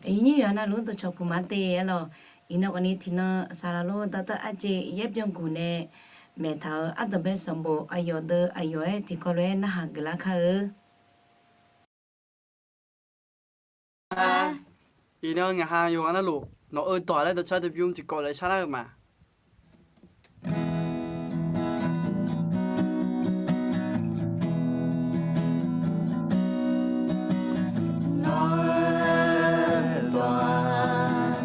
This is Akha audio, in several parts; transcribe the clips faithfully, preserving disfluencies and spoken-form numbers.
Iqnyir yawqha navluf dawqcawq puq ma te aer lawq. Iqnan khawfni tiqnan saqlaq lor dawrtawv arjeq yaer byan guq nae maeqtaq-euq ardanqbae sanqbof aqyawf deuq aqyawf-aer tiqkawv lof-aer narhaq geuflar kar-eu. Iqnan ngaq ha yawqghaq navluf nawq-euq dawq laer dawqcar dawqbymr tiqkawv lof-aer sharlar-eu ma. Nawq-euq dawq-aq,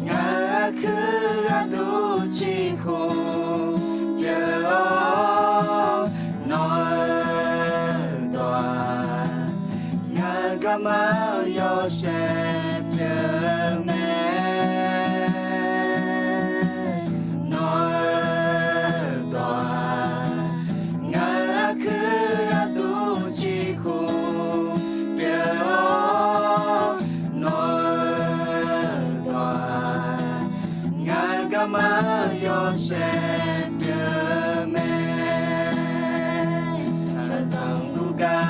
ngaq-euq aqkuir gharduq ciqhuq pyeuf-awr, nawq-euq dawq-aq, ngaq-euq garma-eu yawshaef pyeuf-eu mae. Nawq-euq dawq-aq, ngaq-euq aqkuir gharduq ciqhuq pyeuf-awr, nawq-euq dawq-aq, ngaq-euq garma-eu yawshaef pyeuf-eu mae. Shaqzanq gurgar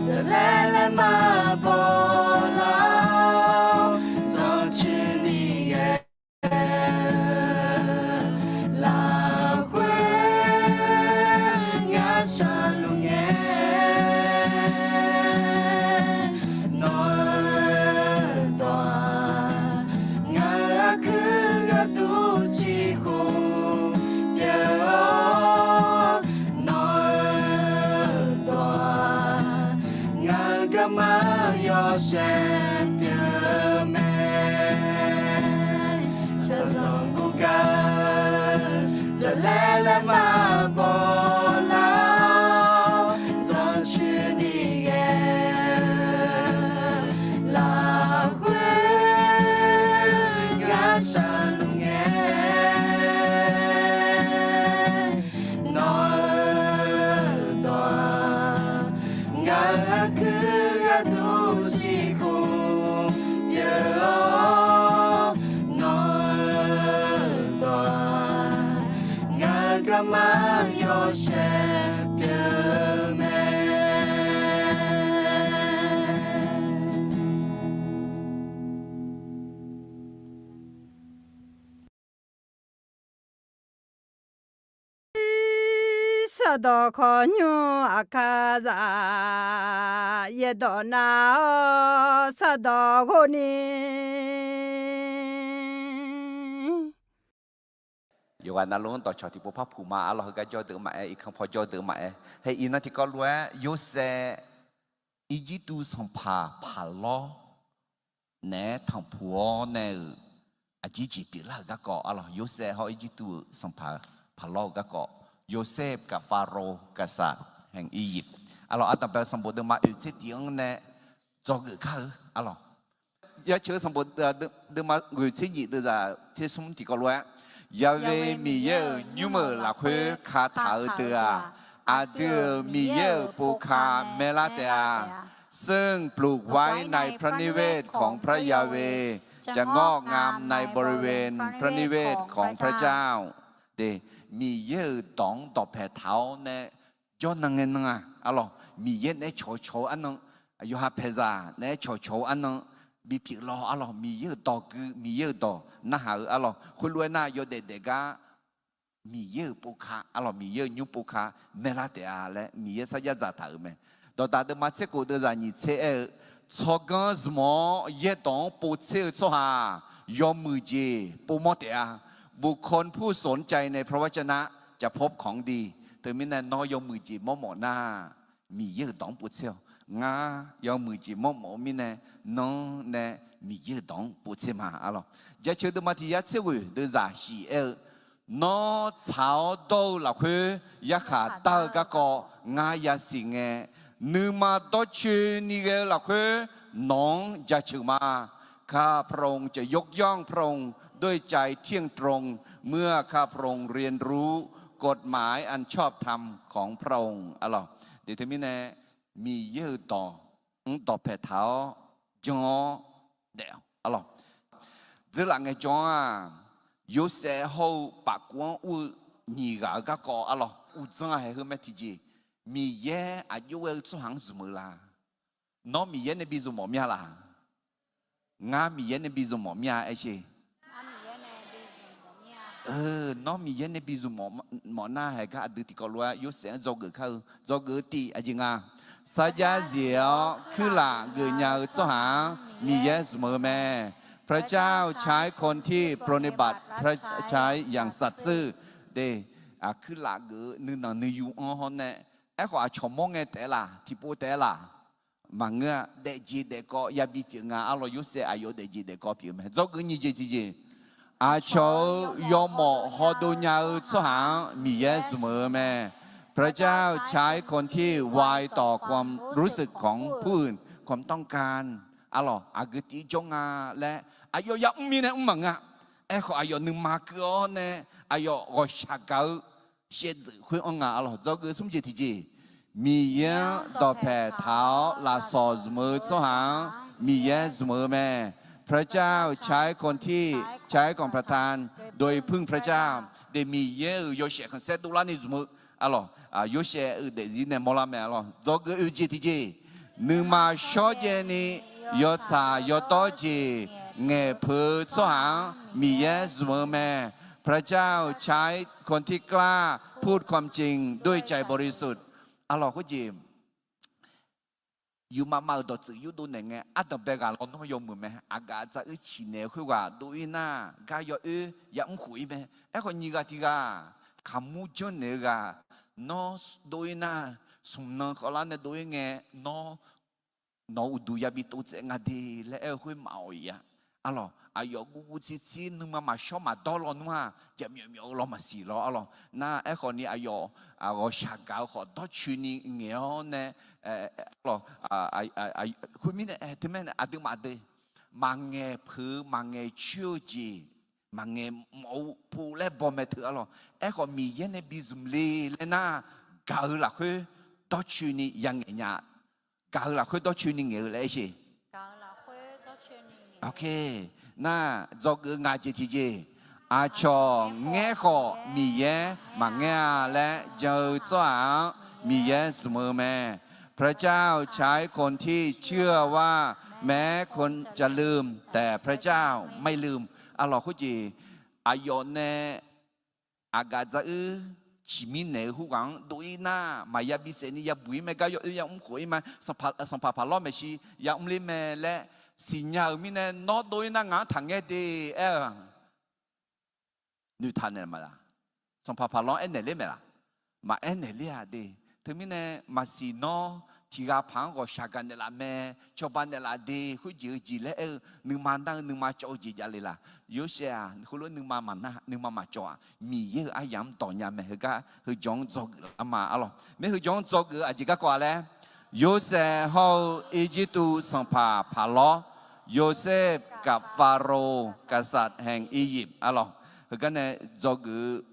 jaqlaer laer maqbaw lar-awr, zanrcoeni ghae lafkhoer ngar shaqluf ngae. Nawq-euq dawq-aq, ngaq-euq aqkuir gharduq ciqhuq pyeuf-awr, nawq-euq dawq-aq, ngaq-euq garma-eu yawshaef pyeuf-eu mae. Shaqzanq gurgar jaqlaer laer maqbaw lar-awr, zanrcoeni ghae lafkhoer ngar shaqluf ngae. Nawq-euq dawq-aq, ngaq-euq aqkuir gharduq ciqhuq pyeuf-awr, nawq-euq dawq-aq, ngaq-euq garma yawshaef pyeuf-eu mae. Sardawq khawqnymr aqkar zaq, yaerdawq nav-awr sardawq ghov ni. Yawqghaq navluf-anr dawqcawq tiqpov par puq ma. Arlawq heugar jawr deuq maqaer, irkanr paw jawr deuq maqaer, hae iqnan tiqkawv lof-aer Yorsaev Irjirtuv sanqpaq Paqlawr naeq-aer tanqpuq-awr nae-euq aqjeq jeq pyeuflar-euq garkawv arlawq, Yorsaev hawr Irjirtuv-euq sanqpaq Paqlawr-euq garkawv, Yosef กับ Faro กษัตริย์แห่งอียิปต์ arlawq, ardanqbae-eu sanqbof deuvma oeq tser tiq-anr nae dzawgeuf kar-eu arlawq. Yaceuq-eu sanqbof deuvma ghoeq tser nyiq deuvzaq tser smr tiqkawv lof-aer, Yahweh Miqyaer-euq nymr-euq lafkhoer kataq-eu deuq-aq, aqdui-euq Miqyaer-euq povka maeqlar taef-a. ซึ่งปลูกไว้ในพระนิเวศของพระยาเวห์ จะงอกงามในบริเวณพระนิเวศของพระเจ้า Miqyaer-euq dawq-anr dawqpae taq-awr nae jawrnan ngae nan-aq arlawq, Miqyaer naeq-aer cawqcawq-eu arnan, yawqha paeqzaq naeq-aer cawqcawq-eu arnan bipyeuf law arlawq, Miqyaer-euq dawq gui, Miqyaer-euq dawq narhaq-eu arlawq, khoerlof-aer nar yawdaef daef gar Miqyaer-euq povka arlawq, Miqyaer-euq nymr povka maeqlar taef-a laer Miqyaer sarjax dzaqtaq-euq mae. Dawqdaq deuvma tser khof deuvzaq nyiq tser aer-eu, tsawrganr zmq-awr yaerdawq-anr povtser-eu tsawrhaq-aq, yawmuiq jeq povmawr taef-a. บุคคลผู้สนใจในพระวจนะจะพบของดี Teumirnae nawr yawmuiq jeq mawrmawf nar, Miqyaer-euq dawq-anr povtser-awq. Ngar yawmuiq jeq mawrmawf-eu mirnae, nanr nae Miqyaer-euq dawq-anr povtser ma arlawq. Jaceuq deuvma tiq yar tser ghoeq deuvzaq shiq aer-eu, Nawr tsaq-awr dawr-eu lafkhoer yarkhaq dar-eu garkawv ngar yasiq ngae, nuima dawrcoeni ghae-eu lafkhoer nawq-anr jaceuq ma. ข้าพระองค์จะยกย่องพระองค์ด้วยใจเที่ยงตรง เมื่อข้าพระองค์เรียนรู้กฎหมายอันชอบธรรมของพระองค์ arlawq. Deuq teumirnae Miqyaer-euq dawq-anr dawqpae taq-awr jan-awr daef-awq arlawq. Dzeurlaf ngaejawr-aq, Yorsaev hawr-eu pafkov-anr ur-eu nyiq ghaq-eu garkawv arlawq, uqdzan-aq haeq heu mae tiqjeq, Miqyaer aqjox ghae-eu tsawrhaq-anr zmq-eu la? Nawr Miqyaer nae bi zmq mawf mya la? Ngar Miqyaer nae bi zmq mawf mir-a aer sher. Nawr Miqyaer nae bi zmq mawf nar, haeq gar aqdui tiqkawv lof-aer Yorsaev-anr dzawgeuf kar-eu, dzawgeuf-eu tiv aqjeq nga. Sarjax zif-awr kuirlaf geufnya-eu tsawrhaq-anr Miqyaer zmq-eu mae. พระเจ้าใช้คนที่ปรนนิบัติพระใช้อย่างสัตย์ซื่อ Kuirlaf geuf-eu nuinanq nuiyu anr hawr nae, aerkhawf aqcawq mawr ngae taef-aer laf, tiqpov taef-aer laf, maqngeur-a. Daefjeq daefkawv yabi pyeuf nga. Arlawq Yorsaev aqyawf daefjeq daefkawv pyeuf mae. Dzawgeuf nyiq jeq tiqjeq, aqcawq-euq yawmawf hawdov nya-eu tsawrhaq-anr Miqyaer zmq-eu mae. พระเจ้าใช้คนที่ไวต่อความรู้สึกของผู้อื่น ความต้องการ Arlawq aqgeu tiv jawr nga laer aqyawf yamr mirnae mr maqngeur-a. Aerkhawf aqyawf nuima keuv-awr nae aqyawf ghawqshaq gaq-eu shaevdzeuf khoer anr nga. Arlawq dzawgeuf smr jeq tiqjeq, Miqyaer-anr dawqpae taq-awr lafsawq zmq-eu tsawrhaq-anr Miqyaer zmq-eu mae. พระเจ้าใช้คนที่ใช้ของประทานโดยพึ่งพระเจ้า Miqyaer-euq yawshaef khanqsaer dovlar ni zmq-eu. Arlawq Yorsaev-euq daefzir nae mawrlar mae. Arlawq dzawgeuf oe jeq tiqjeq, nuima shawrjaev ni yawtsaq yawdawr jeq ngaeqpeuq-eu tsawrhaq-anr Miqyaer zmq-eu mae. พระเจ้าใช้คนที่กล้าพูดความจริงด้วยใจบริสุทธิ์ Arlawq khoerjeq, yufmav mav-euq dawqtsuif yurdov naeq ngae ardanqbae ghaq lawnmr yawmuiq mae. Aqgaf dzaq uir ciqnaeq-eu khoerghaq dov-ir nar, gar yawoer yamr khof-ir mae. Aerkhawf nyiq ghaq tiq ghaq kaqmur janrnaeq-eu ghaq, nawr dov-ir nar, smq nan khawvlar nae dov-ir ngae, nawr nawq-eu uqduq yabi tov tsaev nga de laer aer-eu khoer maqawq-ir-a. Arlawq aqyawf guvguv tsirtsir nuima maqshawr maqdawr lawnmr-aq, jaqmyawf myawf-eu law maqsiq lawr. Arlawq nar aerkhawf ni aqyawf ghawqshaq gaq-eu khawf dawrcoeni ngaeq-awr nae, arlawq khoermirnae teumirnae aqduimaf de, maqngaeq peuq-eu maqngaeq coer-eu jeq, maqngaeq mawf-eu pov laer baw mae teu. Arlawq aerkhawf Miqyaer nae bi zmq le laer nar, gaq-eu lafkhoer dawrcoeni yangaeq nya. Gaq-eu lafkhoer dawrcoeni ngaeq-eu laer aer sher. Nar dzawgeuf-eu ngaq jeq tiqjeq, aqcawq ngaer khawf Miqyaer maqngaer-a laer jan-eu tsawrhaq-anr Miqyaer zmq-eu mae. พระเจ้าใช้คนที่เชื่อว่าแม้คนจะลืมแต่พระเจ้าไม่ลืม Arlawq khoerjeq, aqyawf nae aqgaf dzaq uir ciqmir naeq-eu khoerghaq-anr dov-ir nar, maqya bisaef ni yabuq-ir mae. Gar yawoer yamr khof-ir mae. Sanqpaq paqlawr maeqshi yamr ler mae laer siqnya-euq mirnae, nawr dov-ir nar ngaq-anr taqngaer de aer-eu noeqtaq naeq ma laq? Sanqpaq paqlawr aernaeq ler mae laq? Maqaer naeq ler-aq de. Teumirnae maqsiq nawr tiq ghaq paq-anr ghawqshaq gaq naeqlaf mae, cawba naeqlaf de, khoerjeq-eu jeq laer aer-eu nuima nar-eu nuima cawv-eu jeq javle laq? Yorsaev-aq heulof nuima maqnar, nuima maqcawv-aq, Miqyaer-euq aryamq-anr dawq nya mae. Heugar heujanq-anr dzawgeuf laf-ar ma. Arlawq maer heujanq-anr dzawgeuf-eu aqjeq garkawv-a laer, Yorsaev hawr-eu Irjirtuv sanqpaq paqlawr, โยเซฟกับฟาโรห์ กษัตริย์แห่งอียิปต์ Arlawq heugar nae dzawgeuf-eu,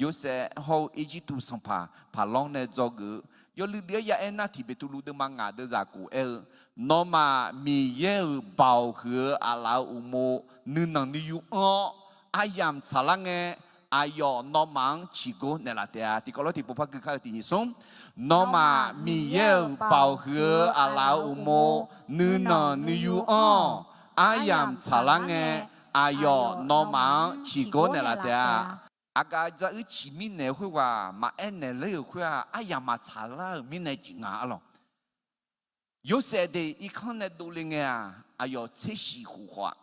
Yorsaev hawr-eu Irjirtuv sanqpaq paqlawr nae dzawgeuf-eu yawluiv dui-aer ya aer nar, tiq Beqtuvluv deuvma ngaq deuvzaq kof aer-eu, nawmaf Miqyaer-euq baoq huiq-eu aqlaf-euq uqmov nuinanq nuiyu anr-awr, aryamq tsaqlar ngae, aqyawf nawmaf-anr ciqgor naeqlaf taef-a. Tiqkawv lof tiqpov par gui kar-eu tiq nyiq smr, nawmaf Miqyaer-euq baoq huiq-eu aqlaf-euq uqmov nuinanq nuiyu anr-awq. Aryamq tsaqlar ngae, aqyawf nawmaf-anr ciqgor naeqlaf taef-a. Aqgaf dzaq uir ciqmir naeq-eu khoerghaq maqaer naeq ler-euq khoer-aq, aryamq maqtsaqlar-euq mirnae jeq nga. Arlawq Yorsaev de irkanr nae dovle ngae-aq, aqyawf tser shiq khof khawf-a.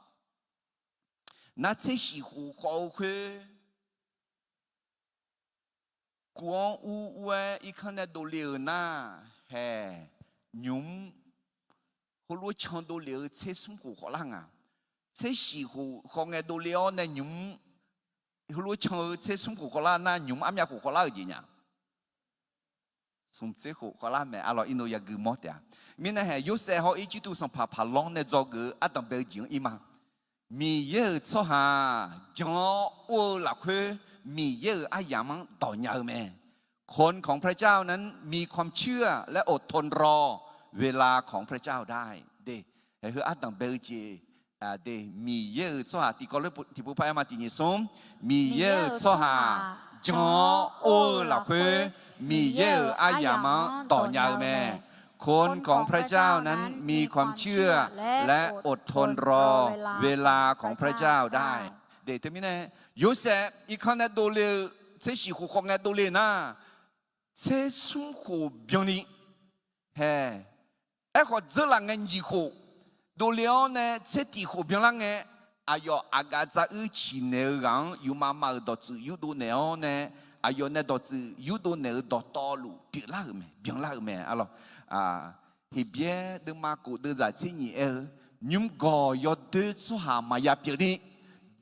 Nar tser shiq khof khawf-eu khoer, kuv-anr ur ur-aer irkanr nae dovle-euq nar, haeq, nymq-mr heulof-aer can dovle-eu tser smr khof khawf lar nga. Tser shiq khof khawf ngae dovle-awr nae nymq-mr heulof-aer can-eu tser smr khof khawf lar nar, nymq-mr armyav khof khawf lar-euq jeq nya? Smq tser khof khawf lar mae. Arlawq irnov yagui mawr taef-a. Mirnae haeq, Yorsaev hawr Irjirtuv sanqpaq paqlawr nae dzawgeuf-eu ardanqbae-eu jeq-anr ir ma. Miqyaer-euq tsawrhaq jan-awr or-eu lafkhoer, Miqyaer-euq aryamq-anr dawq nya-eu mae. คนของพระเจ้านั้นมีความเชื่อและอดทนรอเวลาของพระเจ้าได้ de. Haeq, heu ardanqbae-eu jeq de, Miqyaer-euq tsawrhaq tiqkawv lof tiqpov par aer ma. Tiq nyiq smr, Miqyaer-euq tsawrhaq jan-awr or-eu lafkhoer, Miqyaer-euq aryamq-anr dawq nya-eu mae. คนของพระเจ้านั้นมีความเชื่อและอดทนรอเวลาของพระเจ้าได้ Teumirnae, Yorsaev irkanr nae dovle-eu tser shif khof khawf ngae dovle nar, tser smr khof byanni hae. Aerkhawf dzeurlaf ngae nyiq khof dovle-awr nae tser tiq khof byanlar ngae, aqyawf aqgaf dzaruir ciqnaeq-eu ghaq-anr yufmav mav-euq dawqtsuif yurdov naeq-awr nae, aqyawf nae dawqtsuif yurdov naeq-eu dawqtawvluf pyeuflar-euq mae, byanlar-euq mae. Arlawq, Heqbyaer deuvma kof deuvzaq tser nyiq aer-eu, nymr gawq yawdoer tsawrhaq maqya pyeufni,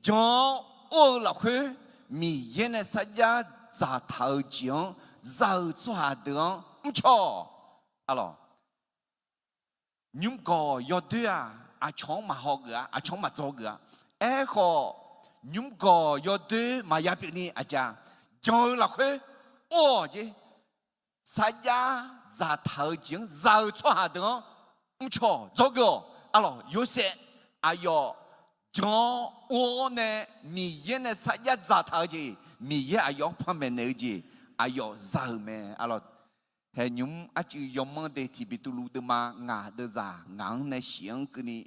jan-awr or-eu lafkhoer Miqyaer nae sarjax dzaqtaq-eu jeq-anr za-eu tsawrhaq deuq-anr mrcaw-awq. Arlawq, nymr gawq yawdoer-aq, aqcawq-anr maqhaw geuf-a, aqcawq-anr maqdzawr geuf-a. Aerkhawf, nymr gawq yawdoer maqya pyeufni aqjeq-a, jan-eu lafkhoer or-awq jer. Sarjax dzaqtaq-eu jeq-anr za-eu tsawrhaq deuq-anr mrcaw-awq, dzawrgeuf-awq. Arlawq, Yorsaev aqyawf jan-awr or-awr nae Miqyaer nae sarjax dzaqtaq-eu jeq, Miqyaer aqyawf-anr panmaeq naeq-eu jeq aqyawf za-euq mae. Arlawq, haeqnymr arcuiv yawmanr de tiqbiqtuvluv deuvma ngaq deuvzaq ngaq-anr nae shif-anr keuvni,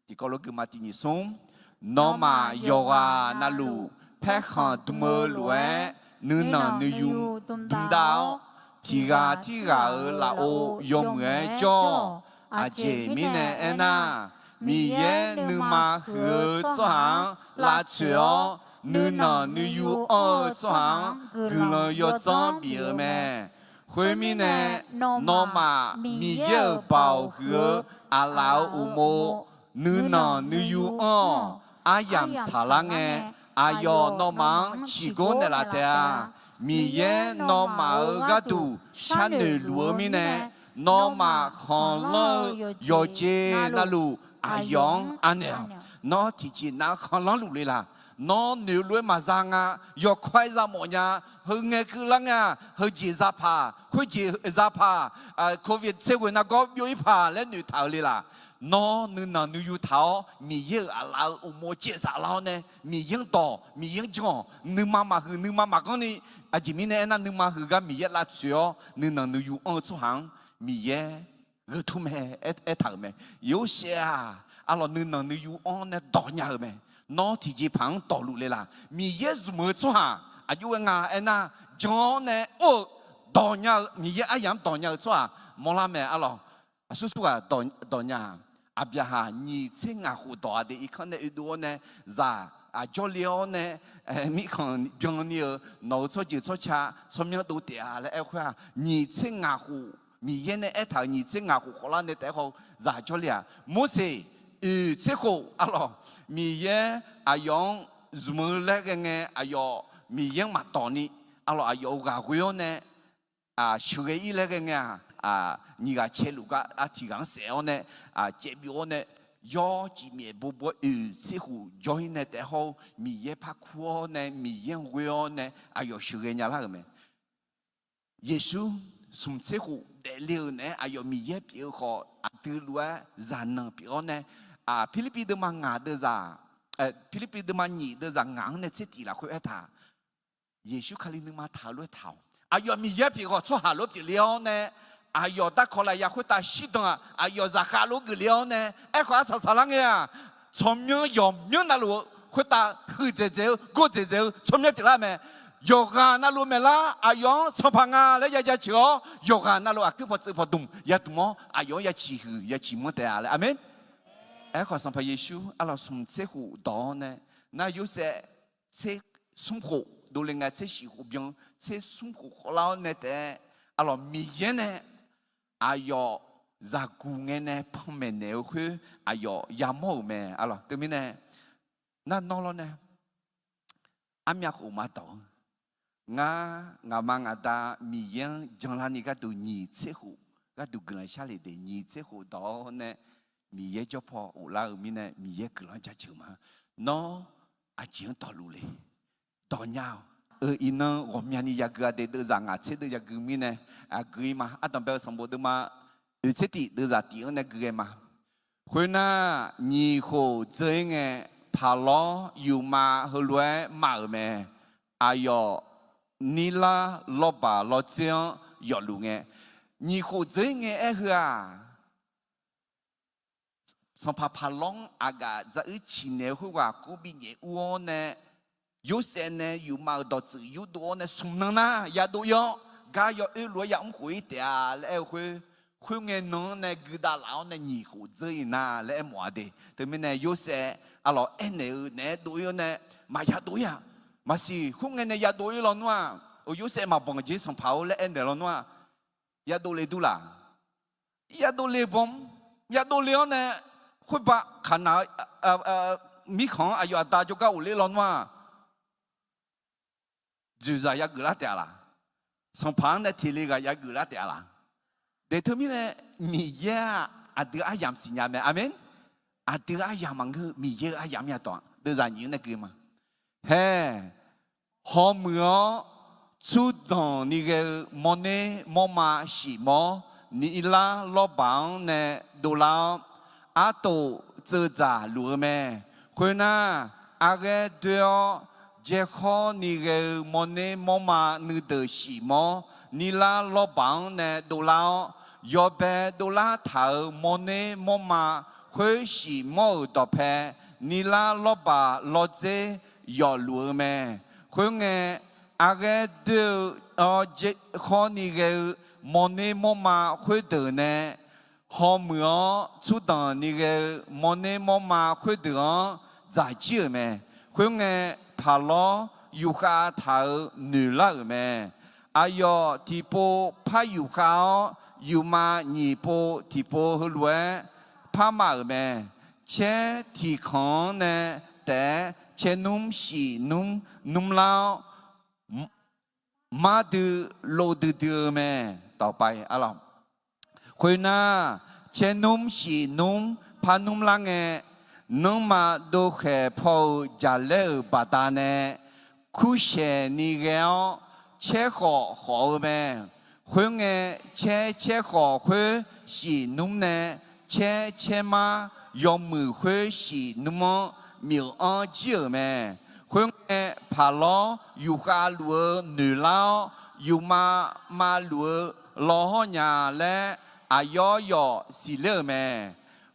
tiqkawv lof guima tiq nyiq smr. Nawmaf yawqghaq navluf paerkhanq dm-eu lof-aer nuinanq nuiyu dm dav-awr, tiq ghaq tirghaq-euq lafov yawmuiq-aer jawr-awq. Aqjeq mirnae aernar, Miqyaer nuima huiq-eu tsawrhaq-anr lavtsoeq-awr, nuinanq nuiyu anr-eu tsawrhaq-anr guiqlanq yawdzanr bif-eu mae. Khoermirnae, nawmaf Miqyaer-euq baoq huiq-eu aqlaf-euq uqmov, nuinanq nuiyu anr-awq. Aryamq tsaqlar ngae, aqyawf nawmaf-anr ciqgor naeqlaf taef-a. Miqyaer nawmaf-euq gharduq sharnoeq luf-eu mirnae, nawmaf khanqlanr-eu yawqjeq navluf aqyawf-anr anaeq-awq. Nawr tiqjeq nav-anr khanqlanr luf le laq? Nawr noeq lof-aer maqza nga, yawkawr-aer za mawf nya, heu ngae keuvlar ngae-aq, heujeq za paq, khoerjeq za paq, covid tser ghoeq nargawr byov-ir paq laer noeqtaq-eu le laq? Nawr nuinanq nuiyu taq-awr Miqyaer-euq aqlaf-euq uqmov caevzaf lar-awr nae, Miqyaer-anr dawq, Miqyaer-anr jan-awq. Nuima maqhuiq, nuima maqganr ni, aqjeq mirnae aernar, nuima huiq gar Miqyaer lavtsoeq-awr, nuinanq nuiyu anr-eu tsawrhaq-anr Miqyaer gheu tur mae, aer, aertaq-euq mae. Yorsaev-aq, arlawq, nuinanq nuiyu anr nae dawq nya-euq mae. Nawr tiqjeqpaq-anr dawqluf le laq? Miqyaer zmq-eu tsawrhaq aqjox ghae nga aernar, jan-awr nae or-eu dawq nya-eu, Miqyaer aryamq-anr dawq nya-eu tsawrhaq mawrlar mae. Arlawq, aqsur surghaq dawq, dawq nya-aq, Aqbyaqhaq nyiq tser ngaq khof dawq-a de irkanr nae oedov-awr nae, zaq aqjawr le-awr nae, mirkhanq byanni-euq nawq-euq tsawrjeuq tsawrca tsawrmyanr dov taef-a laer aer khoer-aq, nyiq tser ngaq khof, Miqyaer nae aertaq-euq nyiq tser ngaq khof khawflar nae taef-aer khawf zaq jawrle-aq, Morseq oeq tser khof, arlawq, Miqyaer aqyawf-anr zmq-eu laer ghae ngae, aqyawf Miqyaer-anr maqdawq ni, arlawq, aqyawf-euq ghaq ghoe-awr nae sheuqghae-ir laer ghae ngae-aq, nyiq ghaq caeluf gar artiq ghaq-anr saef-awr nae, caevbyov-awr nae, yawr cifmyaef bobov-aer oeq tser khof jawr-ir nae taef-aer hawr-eu Miqyaer par kur-awr nae, Miqyaer-anr ghoe-awr nae aqyawf sheuqghae nyalar-euq mae. Yeqsur smq tser khof daefle-euq naeq-aer aqyawf Miqyaer pyeuf-eu khawf, aqdui lof-aer zaqnanq pyeuf-awr nae, Pirlirpiv deuvma ngaq deuvzaq, Pirlirpiv deuvma nyiq deuvzaq ngaq-anr nae tser tif lafkhoer aertaq, Yeqsur Kali nuima taq-eu lof-aer taq-awq. Aqyawf Miqyaer pyeuf khawf tsawrhaq lof pyeufle-awr nae, aqyawf darkawq lafyaq khoertav shirdan-aq, aqyawf zaqkhav lof geufle-awr nae, aerkhawf arsaq saqlar ngae-aq, tsawrmyanr yawqmyanr navluf-eu khoertav huiqdzaeq dzaeq-eu gordzaeq dzaeq-eu tsawrmyanr pyeuflar mae. Yawqghaq navluf maeqlar aqyawf-anr sanqpaq nga laer ya jaceuq-awr, yawqghaq navluf aqkuir pawqtsuif pawqdmq yadmq-awr aqyawf-anr ya ciqhuiq ya ciqmanr taef-a laer. Aqmeq. Aerkhawf Sanqpaq Yeqsur arlawq smq tser khof dawq-awr nae, nar Yorsaev tser smr khof dovle ngae tser shif khof byan, tser smr khof khawflar-awr nae taef-aer, arlawq Miqyaer nae aqyawf zaqguq ngae nae panmaeq naeq-eu khoer aqyawf yamawr-euq mae. Arlawq teumirnae, nar nawr lawr nae armyav khof ma dawq-eu, ngar ngaqma ngaqda Miqyaer-anr janlarni gharduq nyiq tser khof gharduq guiqlanq sharlef de nyiq tser khof dawq-awr nae, Miqyaer jawrpaw ghoflar-eu mirnae Miqyaer guiqlanq jaceuq ma. Nawr aqjeq-anr dawqluf le? Dawq nya-awq. Eu, iqnan ghawqmyani yagui-a de, deuvzaq ngaq tser deuv yagui mirnae, aqgui-ir ma. Ardanqbae-eu sanqbof deuvma oeq tser tif deuvzaq tif-anr nae gui ghae ma. Khoernar, nyiq khof dzeur-ir ngae, paqlawr yufmav heulof-aer mav-euq mae. Aqyawf nirlar lawrbaq lawrdzer-anr yawfluf ngae, Nyiq khof dzeur ngae aer heu-aq, sanqpaq Paqlawr-anr aqgaf dzaruir ciqnaeq-eu khoerghaq kur binyaef ur-awr nae, Yorsaev nae yufmav-euq dawqtsuif yurdov-awr nae smq nan nar yadov ir-awr, gar yawoer lof-aer yamr khof ir taef-a laer aer-eu khoer, khoerngae nan-anr nae guidav laf-awr nae nyiq khof dzeur-ir nar laer aermawf-a de. Teumirnae Yorsaev arlawq aernaeq-eu naeq-aer dov ir-awr nae, maqya dov ir-aq. Maqsiq, khoerngae nae yadov ir lawnmr-aq, Yorsaev maqbanq jeq sanqpaq-or laer aernaeq lawnmr-aq, yadov le dur laq. Yadov le bawm, yadov le-awr nae, khoerba Kaqnaq-eu mirkhanq-anr aqyawf aqda jawrgar ghofler lawnmr-aq, dzoeqzaq yageuf lar taef-a laq? Sanqpaq-anr nae teq le ghaq yageuf lar taef-a laq? De teumirnae, Miqyaer-aq, aqdui aryamq siqnya mae. Aqmeq. Aqdui aryamq maqngeur, Miqyaer-euq aryamq myav tawq-a. Deuvzaq nyiq-anr nae gui ma. Hae, hawmuiq-awr, tsur danqni ghae-eu mawrner mawrma shif mawr, nirlar lawrbaq-anr nae dovlar-awr, artof tseuv dzaq luf-eu mae. Khoernar, arghaer doer-awr, jaerkhawr ni ghae-eu mawrner mawrma nuideuq shif mawr, nirlar lawrbaq-anr nae dovlar-awr, yawbae dovlar taq-euq mawrner mawrma khoer shif mawr-euq dawqpae, nirlar lawrbaq lawrdzer yawfluf-eu mae. Khoerngae, arghaer doer-eu-awr, jaerkhawr ni ghae-eu mawrner mawrma khoerdeuq nae hawmuiq-awr, tsur danqni ghae-eu mawrner mawrma khoerdeuq-anr dzaq jir-euq mae. Khoerngae, Paqlawr yufkhav taq-euq noeq lar-euq mae. Aqyawf tiqpov par yufkhav-awr, yufma nyiq pov tiqpov heulof-aer par maf-euq mae. Caer tiq kanq-anr nae taef-aer caernmr shif nmr nmr lar-awr, mardui lov duidui-eu mae. Dawqpae arlawq. Khoernar, caernmr shif nmr par nmr lar ngae, nanrma dovkhaeq paw-eu jaqlaer-euq baqdanae kursaeq ni ghae-awr, caer khawf khawf-eu mae. Khoerngae, caer caer khawf khoer shif nmr nae, caer caer mar yawmuiq khoer shif nmr-anr myeuf-anr jir-euq mae. Khoerngae, Paqlawr yufkhav luf-eu noeq lar-awr, yufma ma luf-eu law hawr nya laer aqyawf yawf siqler-euq mae.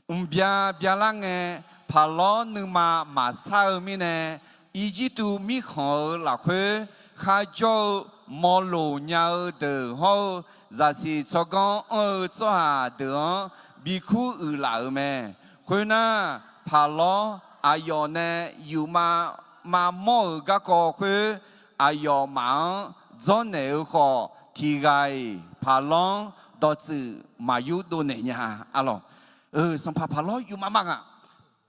Mqbya byalar ngae, Paqlawr nuima maqsar-eu mirnae, Irjirtuv mirkhanq-euq lafkhoer kharjawr-eu mawloq nya-eu deuq hawr-eu, zaqsiq tsawrganr anr-eu tsawrhaq deuq-anr bikur uiqlaf-euq mae. Khoernar, Paqlawr aqyawf nae yufma mavmawr-euq garkawv khoer, aqyawfmaf-anr dzawrnaeq-eu khawf, tiq ghaq-iq Paqlawr-anr dawqtsuif maqyurdov naeq nya. Arlawq, sanqpaq Paqlawr yufma ma ngaq.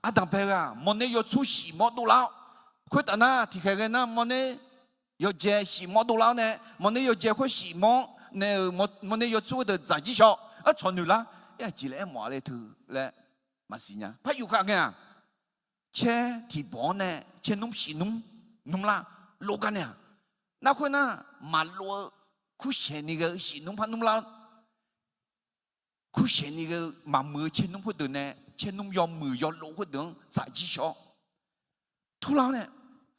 Ardanqbae-eu-aq, mawrner yawtsur shif mawr dovlar-awr, khoertaf nar tiqkhaeq ghae nar mawrner yawjae shif mawr dovlar-awr nae, mawrner yawjae khoer shif mawr nae-euq mawrner yawtsur deuq dzaq jir shaw. Aer, tsawq noeq lar. Aer, aqjeq laer aermawf-a le teu laer maqsiq nya. Par yufkhav ngae-aq, caer tiq bawq-anr nae caer nmr shif nmr nmr lar lov gar nae-aq, nar khoernar maqlov-eu kursaeq ni ghae-eu shif nmr par nmr lar Kursaeq ni ghae-eu maqmuiq-eu caernmr khoerdeuq nae, caernmr yawmuiq yawlov khoerdeuq-anr dzaq jir shawr. Turlar-awr nae,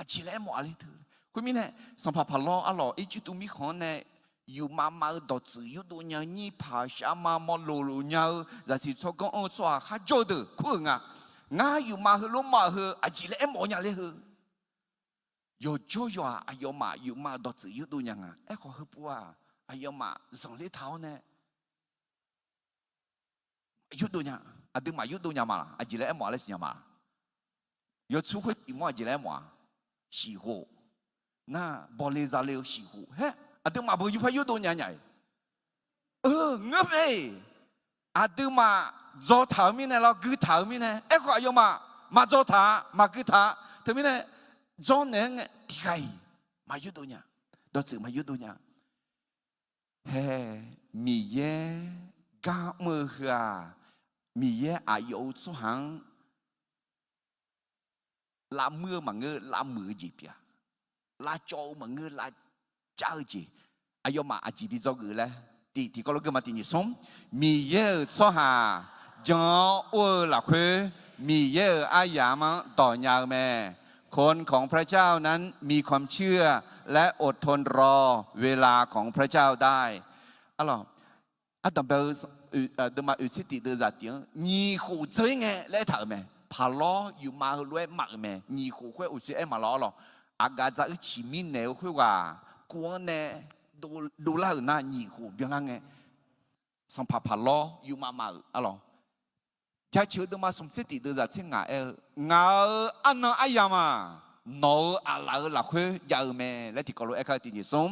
aqjeq laer aermawf-a le teu. Khoermirnae, sanqpaq Paqlawr arlawq Irjirtuv mirkhanq-anr nae yufmav mav-eu dawqtsuif yurdov nya-eu nyir paq sharma mawloq loq nya-eu zaqsiq tsawrganr anr-eu tsawrhaq kharjawr-eu deuq kur-euq nga. Ngar yufmav heulof-aer mawf-eu heu aqjeq laer aermawf-eu nya le heu. Yawqjawr yawq-aq, aqyawfmaf yufmav-eu dawqtsuif yurdov nya nga. Aerkhawf, heupov-aq, aqyawfmaf zanqler taq-awr nae yurdov nya. Aqduimaf yurdov nya ma laq? Aqjeq laer aermawf-a laer siqnya ma laq? Yawtsur khoer shif mawr aqjeq laer aermawf-a? Shif khof. Nar, bawle zale-eu shif khof. Haer, aqduimaf beu yurpar yurdov nya nya-iq? Ngeur mae. Aqduimaf dzaw taq-euq mirnae lawr, gui taq-euq mirnae. Aerkhawf, aqyawfmaf maqdzaw taq-a, maqgui taq-a. Teumirnae, dzawrnaeq-aer ngae tiqghaq-iq maqyurdov nya. Dawqtsuif maqyurdov nya. Haer, Miqyaer gar mr-eu heu-aq, Miqyaer aqyawf-euq tsawrhaq-anr lavmuir-eu maqngeur, lavmuiq-eu jeq pyeuf-a. Lavcawv-eu maqngeur, lavcav-eu jeq. Aqyawfmaf aqjeq bi dzawgeuf laer, tiq tiqkawv lof gui ma. Tiq nyiq smr, Miqyaer-euq tsawrhaq jan-awr or-eu lafkhoer, Miqyaer-euq aryamq-anr dawq nya-eu mae. คนของพระเจ้านั้นมีความเชื่อ และอดทนรอเวลาของพระเจ้าได้ Arlawq, Ardanqbae-eu deuvma oeq tser tiq deuvzaq tiq-anr nyiq khof dzeur-ir ngae laer aertaq-euq mae. Paqlawr yufmav heulof-aer maf-euq mae. Nyiq khof khoer uqshoe aer maqlawr arlawq. Aqgaf dzaq-eu ciqmir naeq-eu khoerghaq kuv-anr nae dovlar-euq nar nyiq khof byanlar ngae, sanqpaq paqlawr yufmav maf-euq arlawq. Jaceuq-eu deuvma smq tser tiq deuvzaq tser ngaq aer-eu, Ngaq-euq arnan aryamq-aq, nawq-euq aqlaf-euq lafkhoer jav-eu mae laer tiqkawv lof-aer kar-eu tiq nyiq smr.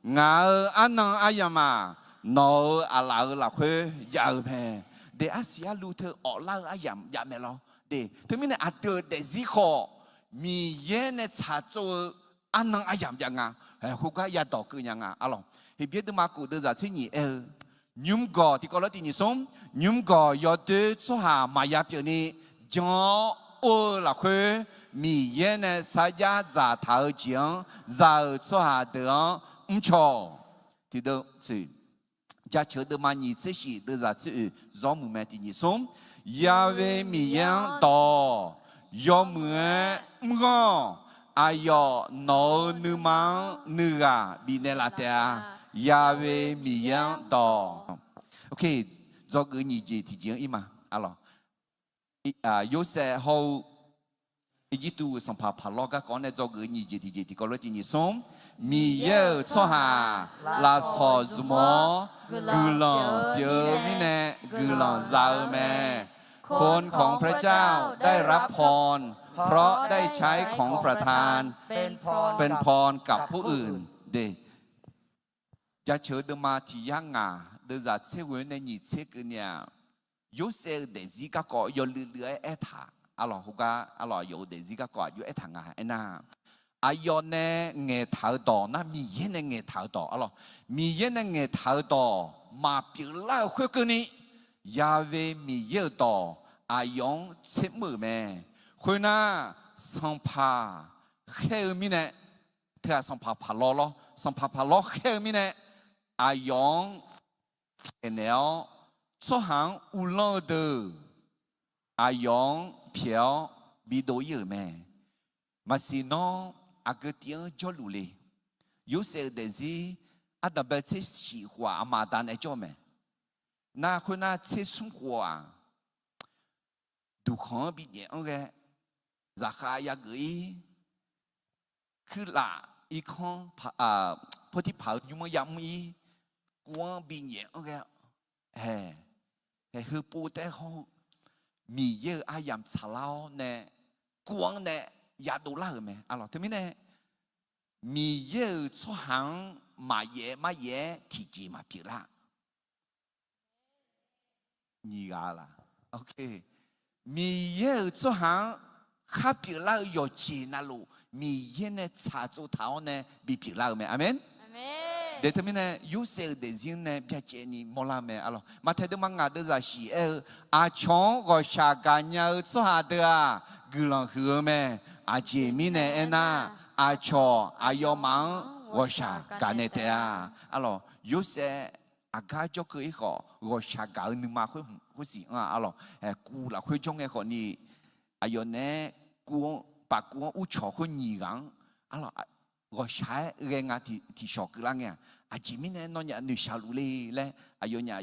Ngaq-euq arnan aryamq-aq, nawq-euq aqlaf-euq lafkhoer jav-eu mae. De, arsiq arlu teu awflar-eu aryamq jav mae lawr. De, teumirnae aqdui-euq daefzir khawf, Miqyaer nae tsaqtsov-eu arnan aryamq jav nga. Khoergar yadawq keuv nya nga arlawq. Heqbyaer deuvma kof deuvzaq tser nyiq aer-eu, nymr gawq tiqkawv lof-aer tiq nyiq smr, nymr gawq yawdoer tsawrhaq maqya pyeufni jan-awr or-eu lafkhoer, Miqyaer nae sarjax dzaqtaq-eu jeq-anr za-euq tsawrhaq deuq-anr mrcaw-awq. Tiqdeuv, jaceuq-eu deuvma nyiq tser shif deuvzaq tser oeq zawr muiq mae tiq nyiq smr. Ya'we Miqyaer-anr dawq, yawmuiq-aer mrghanr-awq. Aqyawf nawq-euq nuima-anr nuighaq bifnaeq laf taef-a. Ya'we Miqyaer-anr dawq. Dzawgeuf nyiq jeq tiqjeq-anr ir ma. Yorsaev hawr-eu Irjirtuv-euq sanqpaq Paqlawr garkawv-anr nae dzawgeuf nyiq jeq tiqjeq tiqkawv lof-aer tiq nyiq smr. Miqyaer-euq tsawrhaq lafsawq zmq-awr guiqlanq pyeuf-eu mirnae guiqlanq za-eu mae. คนของพระเจ้าได้รับพร เพราะได้ใช้ของประทาน เป็นพรกับผู้อื่น de. Jaceuq-eu deuvma tiq yar ngaq deuvzaq tser ghoe nae nyiq tser keuvni-aq, Yorsaev-euq daefzir garkawv yawluiv luiv-aer aertaq arlawq. Khoergar arlawq, aqyawf-euq daefzir garkawv aqjox aertaq nga aernar, aqyawf nae ngaeqtaq-eu dawq nar Miqyaer nae ngaeqtaq-eu dawq arlawq. Miqyaer nae ngaeqtaq-eu dawq maqpyeuf lar-eu khoerkeuvni, Ya'we Miqyaer-euq dawq aqyawf-anr tser mr-euq mae. Khoernar, sanqpaq khaer-eu mirnae, teu-aq sanqpaq Paqlawr lawr, sanqpaq Paqlawr khaer-eu mirnae, aqyawf-anr pyaeqnaeq-awr, tsawrhaq-anr uvlanr-eu deuq aqyawf-anr pyaeq-awr bidov ir-euq mae. Maqsiq nawr aqgeu tiv-anr jawrluf le. Yorsaev-euq daefzir ardanqbae tser shif khof-aq, aqma aqda nae jawr-eu mae. Nar khoernar tser smr khof-aq, duqkhanq-anr binyaef anr ghae, zaqkhav yageuf ir, kuirlaf irkanr Pawrtirpaq-euq nymr-anr yamr ir, kuv-anr binyaef anr ghae, hae, hae heupov taef-aer hawr-eu Miqyaer-euq aryamq tsaqlar-awr nae, kuv-anr nae yadov lar-euq mae arlawq. Teumirnae Miqyaer-euq tsawrhaq-anr maqyaef maryaef-aer tiqjeq maqpyeuf lar. Nyiq ghaq la. Miqyaer-euq tsawrhaq-anr khar pyeuflar-eu yawqjeq navluf, Miqyaer nae tsaqtsov taq-awr nae bipyeuf lar-eu mae. Aqmeq. De teumirnae Yorsaev-euq daefzir-anr nae byacaevni mawrlar-eu mae arlawq. Maqtaeq deuvma ngaq deuvzaq shif aer-eu, aqcawq-anr ghawqshaq gaqnya-eu tsawrhaq deuq-aq, guiqlanq huiq-eu mae. Aqjeq mirnae aernar, aqcawq aqyawfmaf-anr ghawqshaq gaqnaeq taef-a. Arlawq, Yorsaev aqgar jawrkeuv-ir khawf, ghawqshaq gaq-eu nuima khoer hmq khoersiq anr-a arlawq. Kuv lafkhoer jawr ngae khawfni, aqyawf naeq-aer kuv-anr, paf kuv-anr urcawq khoer nyiq ghaq-anr arlawq, ghawqshaq-aer ghae nga tiqshawq keuvlar ngae-aq, aqjeq mirnae nawnyaf noeqshaq luf le laer aqyawfnyaf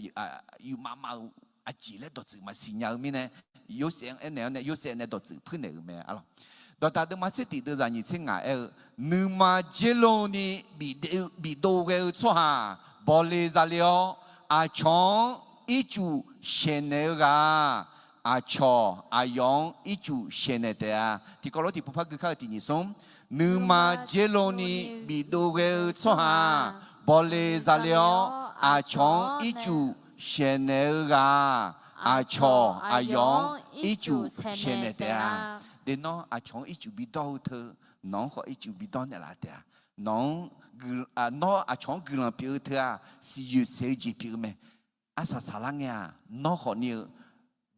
yufmav mav-eu aqjeq laer dawqtsuif maqsiq nya-eu mirnae, Yorsaev-anr aernaeq-awr nae Yorsaev nae dawqtsuif puirnaeq-euq mae arlawq. Dawqdaq deuvma tser tiq deuvzaq nyiq tser ngaq aer-eu, nuima dzer loni bifdov ghae-eu tsawrhaq bawle zale-awr, aqcawq-anr ircuf shaeqnaeq-eu ghaq-aq, aqcawq aqyawf-anr ircuf shaeqnaeq taef-a. Tiqkawv lof tiqpov par gui kar-eu tiq nyiq smr. Nuima dzer loni bifdov ghae-eu tsawrhaq bawle zale-awr, aqcawq-anr ircuf shaeqnaeq-eu ghaq-aq, aqcawq aqyawf-anr ircuf shaeqnaeq taef-a. De nawr aqcawq-anr ircuf bidawr-eu teu, nawq-anr khawf ircuf bidawr naeqlaf taef-a. Nawq-anr, nawr aqcawq-anr guiqlanq pyeuf-eu teu-aq, siqyoeq saeq-eu jeq pyeuf-eu mae. Arsaq saqlar ngae-aq, nawr khawfni-eu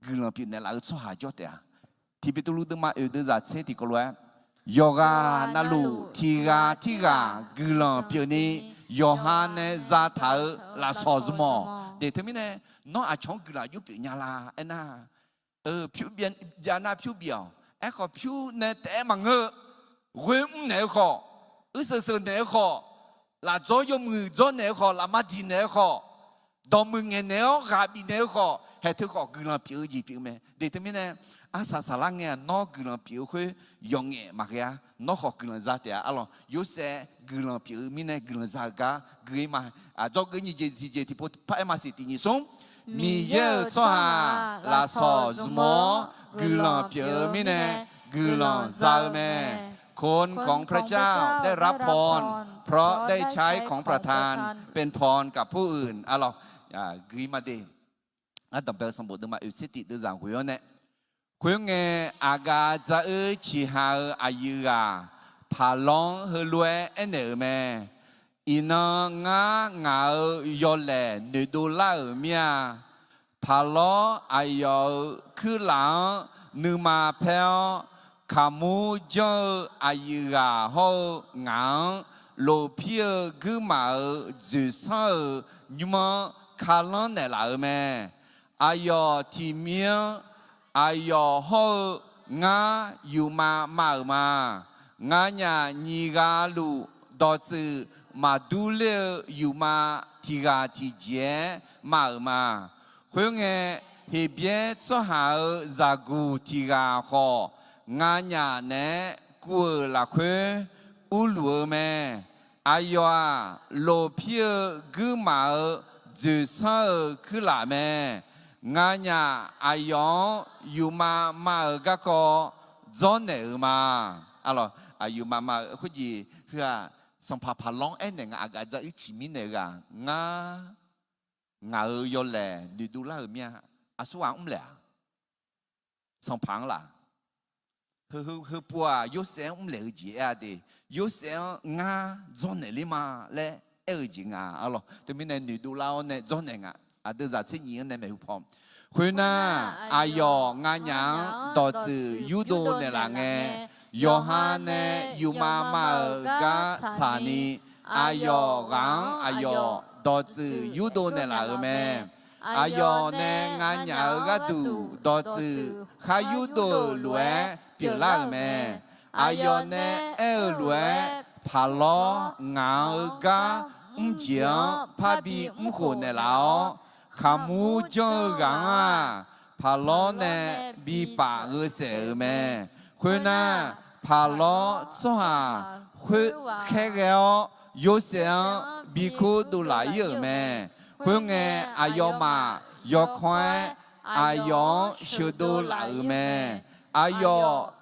guiqlanq pyeuf naeqlaf-eu tsawrhaq jawr taef-a. Tiq Beqtuvluv deuvma oeq deuvzaq tser tiqkawv lof-aer, yawqghaq navluf tiq ghaq tirghaq guiqlanq pyeufni, yawqha nae zataq-euq lafsawq zmq-awq. De teumirnae, nawr aqcawq-anr guiqlanq yur pyeuf nya la aernar, pyur byav nar pyur bif-awq. Aerkhawf pyur nae taef-aer maqngeur-eu, ghoer mrnaeq-eu khawf, uirseuq seuq naeq-eu khawf, lafdzawr yawmuiq dzawr naeq-eu khawf, lafma diq naeq-eu khawf, dawqmuiq ngaeqnaeq-awr ghaq bifnaeq-eu khawf, haeq teu khawf guiqlanq pyeuf-eu jeq pyeuf-eu mae. Deuq teumirnae, arsaq saqlar ngae-aq, nawr guiqlanq pyeuf-eu khoer yawqngaef maqghae-a. Nawr khawf guiqlanq za taef-a. Arlawq, Yorsaev guiqlanq pyeuf-eu mirnae guiqlanq za-eu gar gui-ir ma. Aqdzawr gui nyiq jeq tiqjeq tiqpov par-aer maqsiq tiq nyiq smr. Miqyaer-euq tsawrhaq lafsawq zmq-awr guiqlanq pyeuf-eu mirnae guiqlanq za-eu mae. คนของพระเจ้าได้รับพร เพราะได้ใช้ของประทานเป็นพรกับผู้อื่น Arlawq, gui ma de. Ardanqbae-eu sanqbof deuvma oeq tser tiq deuvzaq ghoe-awr nae, khoerngae, aqgaf dzar-eu ciqha-eu aqyuif ghaq Paqlawr-anr heulof-aer aernaeq-euq mae. Iqnan ngar ngaq-euq yawlaeq noeqdov lar-euq mir-a. Paqlawr aqyawf-euq kuirlaf-anr nuima paer-awr, kaqmur janr-eu aqyuif ghaq hawr-eu ngaq-anr lofpir-eu guirmaf-euq dzoeqsanr-euq nymr-anr kalanr naeqlaf-euq mae. Aqyawf tiqmir-anr aqyawf hawr-eu ngar yufmav mav-euq ma. Nganyaf nyiq ghaq luf dawqtsuif maqdur ler-eu yufmav tiq ghaq tiqjeq-aer mav-euq ma. Khoerngae, Heqbyaer tsawrhaq-euq zaqguq tiq ghaq khawf, nganyaf naeq-aer kuv-euq lafkhoer urluf-eu mae. Aqyawf-aq, lofpir-eu guirmaf-euq dzoeqsanr-euq kuirlaf mae. Nganyaf aqyawf-anr yufmav mav-euq garkawv dzawrnaeq-euq ma. Arlawq, aqyawf yufmav mav-euq khoerjeq heu-aq, sanqpaq Paqlawr-anr aernaeq nga, aqgaf dzar-eu ciqmir naeq-eu ghaq ngar ngaq-euq yawlaeq noeqdov lar-euq mir-a. Aqsurghaq mrlaeq-a? Sanqpaq-anr laf. Heu, heu, heupov-aq, Yorsaev-anr mrlaeq-eu jeq aer-a de. Yorsaev-anr ngar dzawrnaeq ler ma laer aer-eu jeq nga. Arlawq, teumirnae noeqdov lar-awr nae dzawrnaeq nga. Aqdui zaq tser nyiq-anr nae maeqhu paw. Khoernar, aqyawf nganyaf-anr dawqtsuif yurdov naeqlaf ngae, yawqha nae yufmav mav-euq gar tsaqni, aqyawf ghaq-anr aqyawf dawqtsuif yurdov naeqlaf-euq mae. Aqyawf nae nganyaf-euq gharduq dawqtsuif khar yurdov-euq lof-aer pyeuflar-euq mae. Aqyawf nae aer-eu lof-aer, Paqlawr ngaq-euq gar mrjeq-anr parbi mrkhof naeqlaf-awr, kaqmur janr-eu ghaq-anr-aq, Paqlawr nae bipaf gheusaef-euq mae. Khoernar, Paqlawr tsawrhaq khoer khaerghae-awr, Yorsaev-anr bi kurdov laf-ir-euq mae. Khoerngae, aqyawfmaf yawkawr-aer aqyawf-anr sheuqdov laf-euq mae. Aqyawf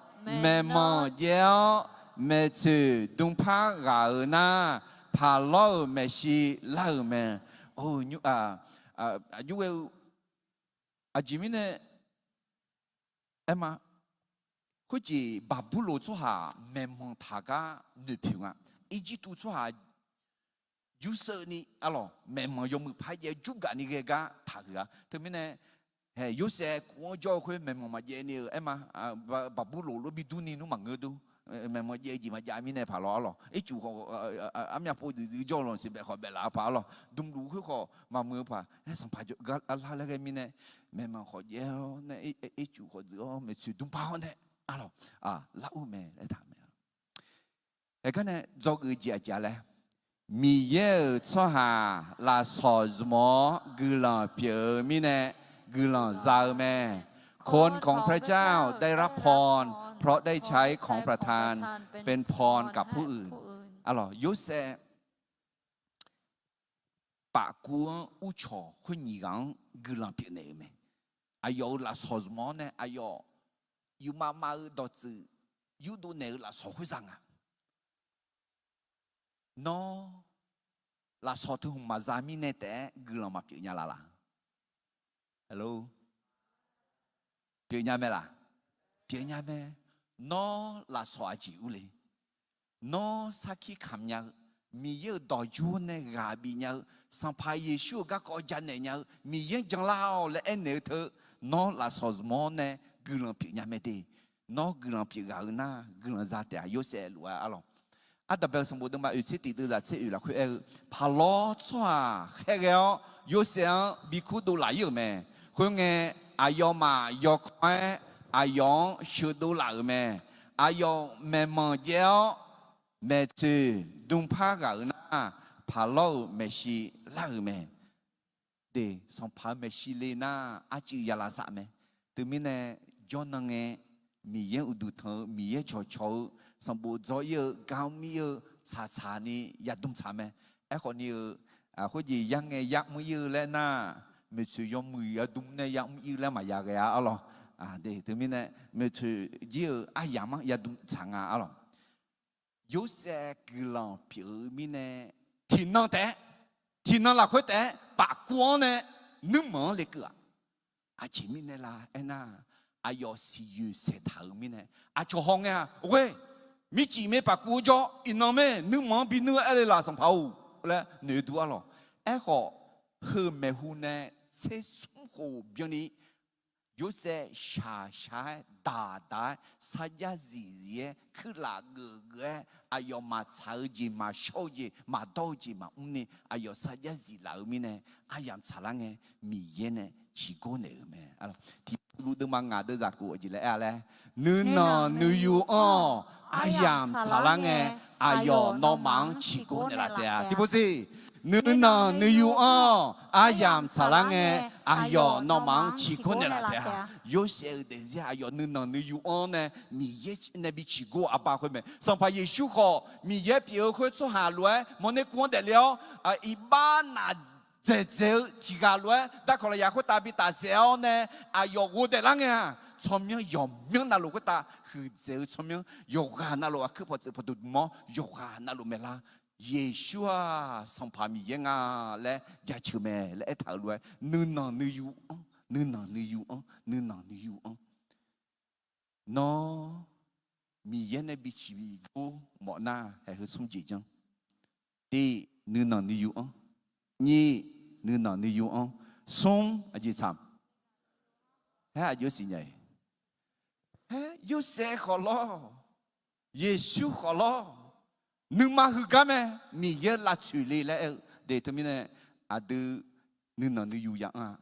maeqmanq jaev-awr, maeqtsoeq dmqpar ghaq-euq nar, Paqlawr-euq maeqshi lar-euq mae. Aqjeq mirnae aer ma. Khoerjeq Baqburloq tsawrhaq maeqmanq taq gar noeqpoeq nga. Irjirtuv tsawrhaq jurseuvni, arlawq, maeqmanq yawmuiq par jaev jurgaf ni ghae gar taqhuiq-a. Teumirnae, Yorsaev kuv-anr jawr-eu khoer maeqmanq maqjaev ni-euq aer ma. Baqburloq lof bi durni nmr maqngeur dur. Maeqmanq jaev jeq maqjav mirnae paq lawr, arlawq, ircuf khawf armyav pov duidui jawr-eu lanq siq baef khawf baef laf-eu paq, arlawq, dmluf khoer khawf maqmuiq-eu paq, aer, sanqpaq jawrgar lar laer ghae mirnae, maeqmanq khawf jaev-awr nae, ircuf khawf dzuif-awr maeqtsoeq dmqpar-awr nae, arlawq, lar ur mae laer taq mae. Aergar nae dzawgeuf jeq aqjeq laer, Miqyaer-euq tsawrhaq lafsawq zmq-awr guiqlanq pyeuf-eu mirnae guiqlanq za-eu mae. คนของพระเจ้าได้รับพร เพราะได้ใช้ของประทานเป็นพรกับผู้อื่น Arlawq, Yorsaev pafkuv-anr urcawq khoer nyiq ghaq-anr guiqlanq pyeufnaeq-euq mae. Aqyawf-euq lafsawq zmq-awr nae aqyawf yufmav mav-eu dawqtsuif yurdov naeq-eu lafsawq khoer za nga. Nawr lafsawq teu hmq maqza mirnae taef-aer guiqlanq maqpyeuf nya laf laq? Pyeuf nya mae laq? Pyeuf nya mae. Nawr lafsawq aqjeq urle? Nawr sarkir kamq nya-eu, Miqyaer-euq dawqjur nae ghaq bif nya-eu, Sanqpaq Yeqsur-euq garkawv janaeq nya-eu, Miqyaer-anr janlar-awq laer aernaeq-eu teu, nawr lafsawq zmq-awr nae guiqlanq pyeuf nya mae de. Nawr guiqlanq pyeuf ghaq-eu nar, guiqlanq za taef-a. Yorsaev luf-a, arlawq. Ardanqbae-eu sanqbof deuvma oeq tser tiq deuvzaq tser oeq lafkhoer aer-eu, Paqlawr tsawrhaq khaerghae-awr Yorsaev-anr bi kurdov laf-ir-euq mae. Khoerngae, aqyawfmaf yawkawr-aer aqyawf-anr sheuqdov laf-euq mae. Aqyawf maeqmanq jaev-awr maeqtsoeq dmqpar ghaq-euq nar, Paqlawr-euq maeqshi lar-euq mae. De, Sanqpaq-euq maeqshi le nar, arcuiv ya lavsav mae. Teumirnae, jawrnan ngae, Miqyaer uqduq tanq-eu, Miqyaer cawqcawq-eu, sanqbof dzawr ir-eu, gar mr ir-eu, tsaqtsaq ni yadm tsaq mae. Aerkhawf ni-eu, khoerjeq yar ngae yar mr ir-eu laer nar, maeqtsoeq yawmuiq yadm nae yar mr ir-eu laer maqya ghae-a arlawq. De, teumirnae, maeqtsoeq jir-eu aryamq-anr yadm tsaq nga arlawq. Yorsaev guiqlanq pyeuf-eu mirnae, tiqnan taef-aer, tiqnan lafkhoer taef-aer pafkuv-anr nae nuirmanq-anr lekeuv-aq, aqjeq mirnae la aernar, aqyawf siqyoeq saeqtaq-euq mirnae, aqcawq haw ngae-aq, ghoe, mircif mae pafkuv-eu jawr, iqnan mae nuirmanq-anr binuir-eu aer le laf Sanqpaq-or laer noeq dur arlawq. Aerkhawf, heu maeqhu nae tser smr khof byanni Yorsaev shaq shaq-aer daq daq-aer sarjax zif zif-aer kuirlaf geuf geuf-aer aqyawf maqtsaq-eu jeq maqshawr-eu jeq maqdawr-eu jeq maqmr ni aqyawf sarjax zif laf-eu mirnae aryamq tsaqlar ngae Miqyaer nae ciqgor naeq-euq mae. Tiqpulu deuvma ngaq deuvzaq khof aqjeq laer aer-a laer, nuinanq nuiyu anr-awq, aryamq tsaqlar ngae aqyawf nawmaf-anr ciqgor naeqlaf taef-a. Tiqpul siq, nuinanq nuiyu anr-awq, aryamq tsaqlar ngae aqyawf nawmaf-anr ciqgor naeqlaf taef-a. Yorsaev-euq daefzir aqyawf nuinanq nuiyu anr nae Miqyaer nae bi ciqgor-eu aqba khoer mae. Sanqpaq Yeqsur khawf Miqyaer pyeuf-eu khoer tsawrhaq lof-aer mawrner kuv-anr daefle-awr, iqbax naf dzaeqdzaeq-eu tiq ghaq lof-aer darkawq lafyaq khoertav bi tafsaef-awr nae aqyawf ghofdaef lar ngae-aq, tsawrmyanr yawqmyanr navluf khoertav huiqdzaeq-eu tsawrmyanr yawqghaq navluf aqkuir pawqtsuif pawqdmq-awr yawqghaq navluf maeqlar. Yeqsur-aq Sanqpaq Miqyaer nga laer jaceuq mae laer aertaq-euq lof-aer nuinanq nuiyu anr, nuinanq nuiyu anr, nuinanq nuiyu anr. Nawr Miqyaer nae bi ciqbi gor mawf nar haeq heu smr jeq janr. Tiq, nuinanq nuiyu anr. Nyiq, nuinanq nuiyu anr. Smr, aqjeq tsaq. Haer aqjox siqnya-iq. Haer Yorsaev khawf lawr, Yeqsur khawf lawr, nuima heugar mae, Miqyaer lavtsoeq le laer aer-eu de. Teumirnae aqdui nuinanq nuiyu ya anr-a.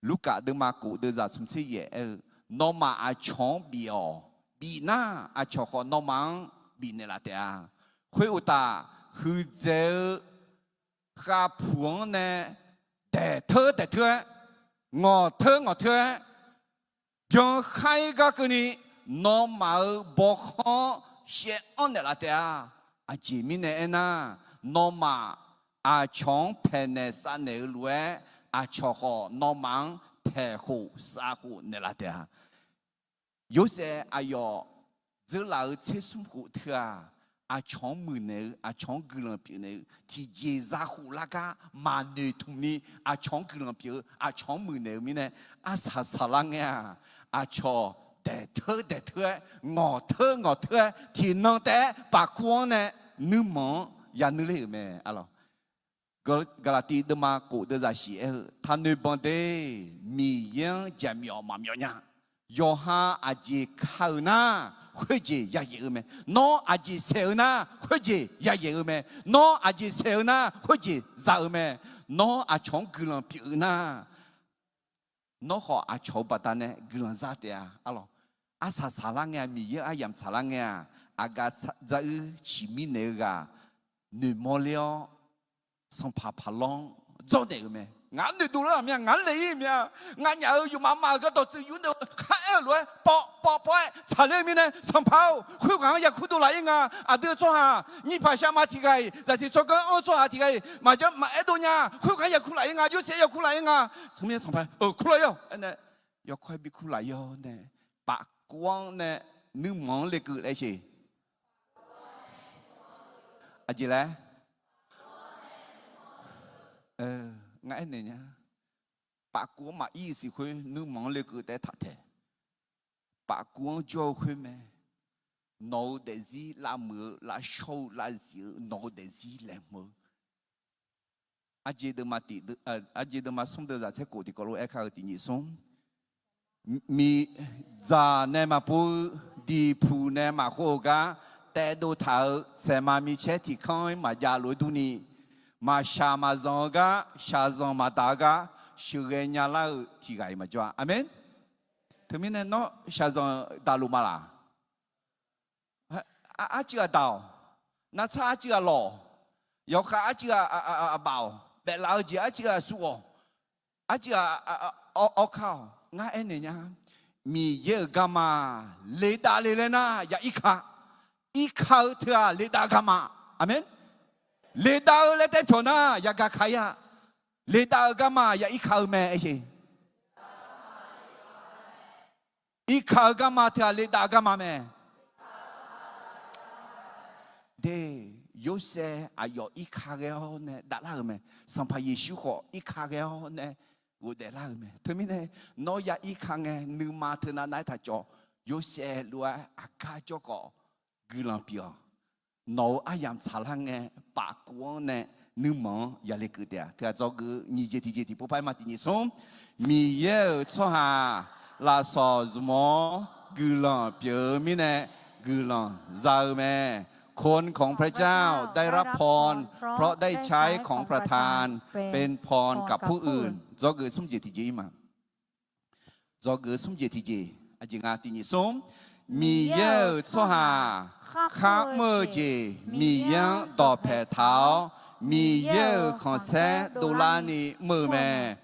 Lurkaf deuvma kof deuvzaq smr tser yaef aer-eu, nawmaf aqcawq-anr bif-awq. Bif nar aqcawq khawf nawmaf-anr bifnaeq laf taef-a. Khoeruqtaf, huiqdzaeq-eu khavpuq-anr nae daeqteur daeqteur-aer, ngawqteur ngawqteur-aer byankhaer gar keuvni nawmaf-euq bawkhanr-anr shaev-anr naeqlaf taef-a. Aqjeq mirnae aernar, nawmaf aqcawq-anr paeqnaeq savnaeq-eu lof-aer, aqcawq khawf nawmaf-anr paeqkhof savkhof naeqlaf taef-a. Yorsaev aqyawf dzeurlaf-eu tser smr khof teu-aq, aqcawq-anr muiqnaeq-eu, aqcawq-anr guiqlanq pyeufnaeq-eu tiqjeq zakhof lar gar maqnoeq tmq ni, aqcawq-anr guiqlanq pyeuf-eu, aqcawq-anr muiqnaeq-eu mirnae, arsaq saqlar ngae-aq, aqcawq daeqteur daeqteur-aer, ngawqteur ngawqteur-aer, tiqnan taef-aer pafkur-anr nae nuirmanq-anr yanuir ler-euq mae. Gaqlaqtiv deuvma kof deuvzaq shiq aer-eu, taqnoeq banq de. Miqyaer-anr jaqmyawf maqmyawf nya. Yawqha aqjeq ka-euq nar, khoerjeq yayaeq-eu mae. Nawr aqjeq saeq-eu nar, khoerjeq yayaeq-eu mae. Nawr aqjeq saeq-eu nar, khoerjeq za-eu mae. Nawr aqcawq-anr guiqlanq pyeuf-eu nar, nawr khawf aqcawq-eu baqdanae guiqlanq za taef-a arlawq. Arsaq saqlar ngae-aq, Miqyaer aryamq tsaqlar ngae-aq, aqgaf dzaruir ciqmir naeq-eu ghaq noeqmawr ler-awr, sanqpaq paqlawr-anr dzawrnaeq-euq mae. Ngaq-anr noeqdov lar-euq mya, ngaq-anr le-ir mya, nganyaf-euq yufmaf maf-euq gardawq tsuif yur nae-eu khar aer-eu lof-aer pawv pawv pawv-aer tsaqler-eu mirnae, sanqpaq-or, khoerghaq-anr yakur dov laf-ir nga. Aqdui-eu tsawrhaq nyiq paq sharma tiq ghaq-iq, zaqsiq tsawrganr anr-eu tsawrhaq tiq ghaq-iq maqjanr maqaer dov nya. Khoerghaq-anr yakur laf-ir nga, Yorsaev yakur laf-ir nga. Teumirnae sanqpaq-aer, kur laf-ir-awq aernae, yawkawr-aer bi kur laf-ir-awr nae, pafkov-anr nae nuirmanq-anr lekeuv laer sheq. Aqjeq laer, ngar aernaeq nya. Pafkov-anr maqir-eu siq khoer nuirmanq-anr lekeuv taef-aer taq taeq. Pafkov-anr jawr-eu khoer mae. Nawq-eu daefzir lavmuiq-eu, lavshawr-eu, lavzif-eu, nawq-eu daefzir laeqhmq-eu. Arjeq deuvma tif, arjeq deuvma smr deuvzaq tser kof tiqkawv lof-aer kar-eu tiqnyif smr. Miqdzaq nae maqpov-eu, diqpuq nae maqkhov-eu gar taev dov taq-euq saeqma micaer tiq kanr-ir maqjav lof-aer durni, maqshaq maqzanq-eu gar, shaqzanq maqdaq-eu gar, sheuqghae nyalar-eu tiq ghaq-iq maqjawr-a. Aqmeq. Teumirnae nawr shaqzanq daq luf ma laq? Arcuiv ghaq daq-awq. Navtsar arcuiv ghaq lawq-awq. Yawkhav arcuiv ghaq aqbaf-awq. Baeflaf-eu jeq arcuiv ghaq suf-awq. Arjir-aq, awr kar-awq, ngar aernaeq nya. Miqyaer-euq garma ledav le laer nar ya irka. Irka-eu teu-aq ledav-eu garma. Aqmeq. Ledav-eu laer taer pyawq nar ya gaq ka ir-a. Ledav-eu garma ya irka-eu mae aer-eu. Irka-eu garma teu-aq ledav-eu garma mae. De, Yorsaev aqyawf irka ghae-awr nae davlar-euq mae. Sanqpaq Yeqsur khawf irka ghae-awr nae ghofdaef lar-euq mae. Teumirnae nawr ya irka ngae nuima teunav nav-aer taq cawv. Yorsaev lof-aer aqgar jawrkhawf guiqlanq pyeuf-awq. Nawq-euq aryamq tsaqlar ngae, pafkov-anr nae nuima-anr yale keuv taef-a. Teughaq dzawgeuf nyiq jeq tiqjeq tiqpov par-aer ma. Tiq nyiq smr, Miqyaer-euq tsawrhaq lafsawq zmq-awr guiqlanq pyeuf-eu mirnae guiqlanq za-eu mae. คนของพระเจ้าได้รับพร เพราะได้ใช้ของประทาน เป็นพรกับผู้อื่น Dzawgeuf smr jeq tiqjeq ir ma. Dzawgeuf smr jeq tiqjeq, aqjeq nga. Tiq nyiq smr, Miqyaer-euq tsawrhaq khar mr-eu jeq Miqyaer-anr dawqpaeq taq-awr, Miqyaer-euq khanqsaer dovlarni mr-eu mae.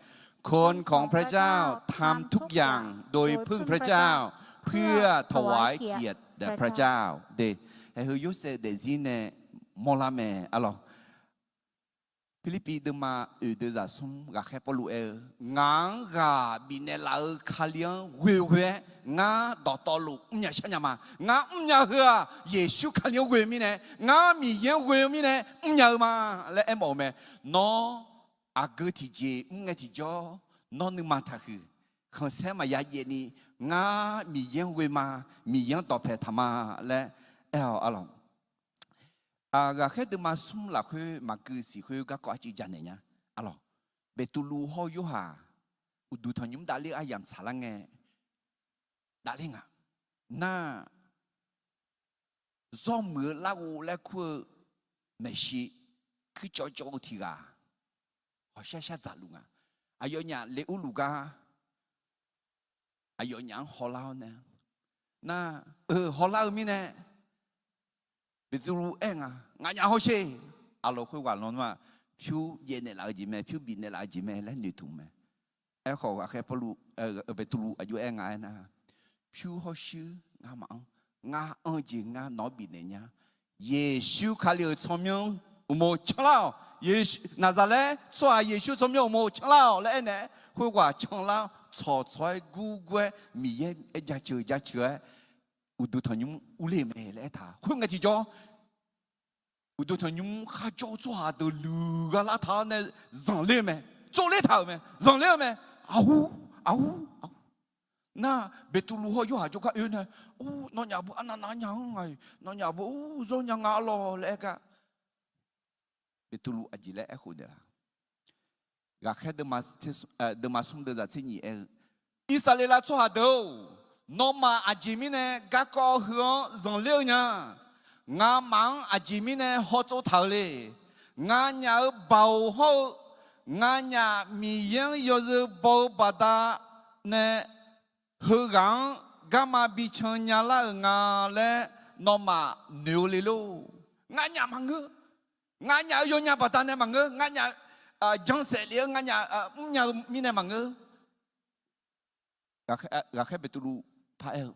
คนของพระเจ้าทำทุกอย่างโดยพึ่งพระเจ้า เพื่อถวายเกียรติแด่พระเจ้า De, haeq heu Yorsaev daefzir nae mawrlar mae arlawq. Pirlirpiv deuvma oeq deuv zaq smr ghaqkhaer Pawrluv aer-eu, Ngaq-anr ghaq bifnaeq laf-eu Kali-anr ghoe ghoe-aer ngar dawqtawvluf mrnya sharnya ma. Ngar mrnya heu-aq, Yeqsur Kali-anr ghoe-eu mirnae, ngar Miqyaer-anr ghoe-eu mirnae mrnya-eu ma laer aermawf-eu mae. Nawr aqgeu tiqjeq mr ngae tiqjawr, nawr nuima taqhuiq, khanqsaer maqya jaev ni, ngar Miqyaer-anr ghoe ma, Miqyaer-anr dawqpaeq taq ma laer aer-awq arlawq. Ghaqkhaer deuvma smr lafkhoer maqgeu siq khoer garkawv arciv janaeq nya arlawq. Beqtuvluv hawr Yorhaq uqduq tanqnymr davler-eu aryamq tsaqlar ngae davler nga. Nar, zawrmuiq-eu larghov laer kur-eu maeqshi kuircawv cawv-eu tiq ghaq hawqshar shar dzaqluf nga. Aqyawfnyaf le urluf gar aqyawfnyaf-anr hawlar-awr nae, nar, eu, hawlar-eu mirnae, Beqtuvluv aer nga, Nganyaf hawsher. Arlawq, khoerghaq lan nar, pyur jaev naeqlaf-eu jeq mae, pyur bifnaeq laf-eu jeq mae laer noeqtmq mae. Aerkhawf ghaqkhaer Pawrluv, Beqtuvluv aqjox aer nga aernar, pyur hawshuir ngar maqanr. Ngar anr-eu jeq ngar nawq-anr bifnaeq nya. Yeqsur Kali-euq tsawrmyanr uqmov canlar-awq. Naqzaqlaer tsawrhaq Yeqsur tsawrmyanr uqmov canlar-awq laer aernaeq-aer, khoerghaq canlar-awr tsawqtsawq-aer gurgur-aer Miqyaer aer jaceuq jaceuq-aer uqduq tanqnymr urler-eu mae laer aertaq. Khoerngae tiqjawr, uqduq tanqnymr kharjawr-eu tsawrhaq deuq luiq gha lartaq-awr nae zanqler-eu mae. Tsovler taq-euq mae. Zanqler-eu mae. Aqhur, aqhur, aqhur. Nar, Beqtuvluv hawr Yorhaq jawrgar oe nae, Or, nawnyaf bu arnav nav nya-anr nga-iq, nawnyaf bu, or, zawr nya nga arlawq laer aer gar, Beqtuvluv aqjeq laer aerkhof naeqlaf. Ghaqkhaer deuvma smr deuvzaq tser nyiq aer-eu, Irsaqleqlav tsawrhaq deuq-or, nawmaf aqjeq mirnae garkawv heu-anr zanqler-eu nya. Ngamaf-anr aqjeq mirnae hawtsov taq-eu le. Nganyaf-euq baoq hawr-eu, nganyaf Miqyaer-anr yawzeu baw-eu baqdanae, heughaq-anr garma bican nyalar-euq nga laer nawmaf noeq-eu le lor. Nganyaf maqngeur. Nganyaf-euq yawnya baqdanae maqngeur. Nganyaf jan saef lef-eu nganyaf mrnya-eu mirnae maqngeur. Ghaqkhaer Beqtuvluv paraer-eu,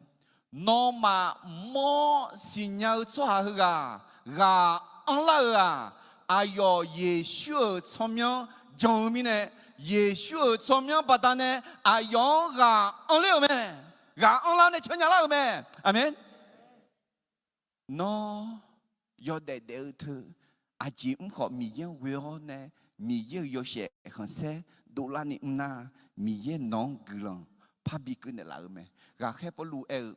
nawmaf mawr siqnya-eu tsawrhaq heughaq ghaq anrlar-euq-aq, aqyawf Yeqsur-euq tsawrmyanr jan-eu mirnae, Yeqsur-euq tsawrmyanr baqdanae aqyawf-anr ghaq anrler-euq mae. Ghaq anrlar nae cannya lar-euq mae. Aqmeq. Nawr yawdaef daef-eu teu, aqjeq mr khawf Miqyaer-anr ghoe-awr nae, Miqyaer-euq yawshaef khanqsaer dovlarni mr nar, Miqyaer nawq-anr guiqlanq parbi keuv naeqlaf-eu mae. Ghaqkhaer Pawrluv aer-eu,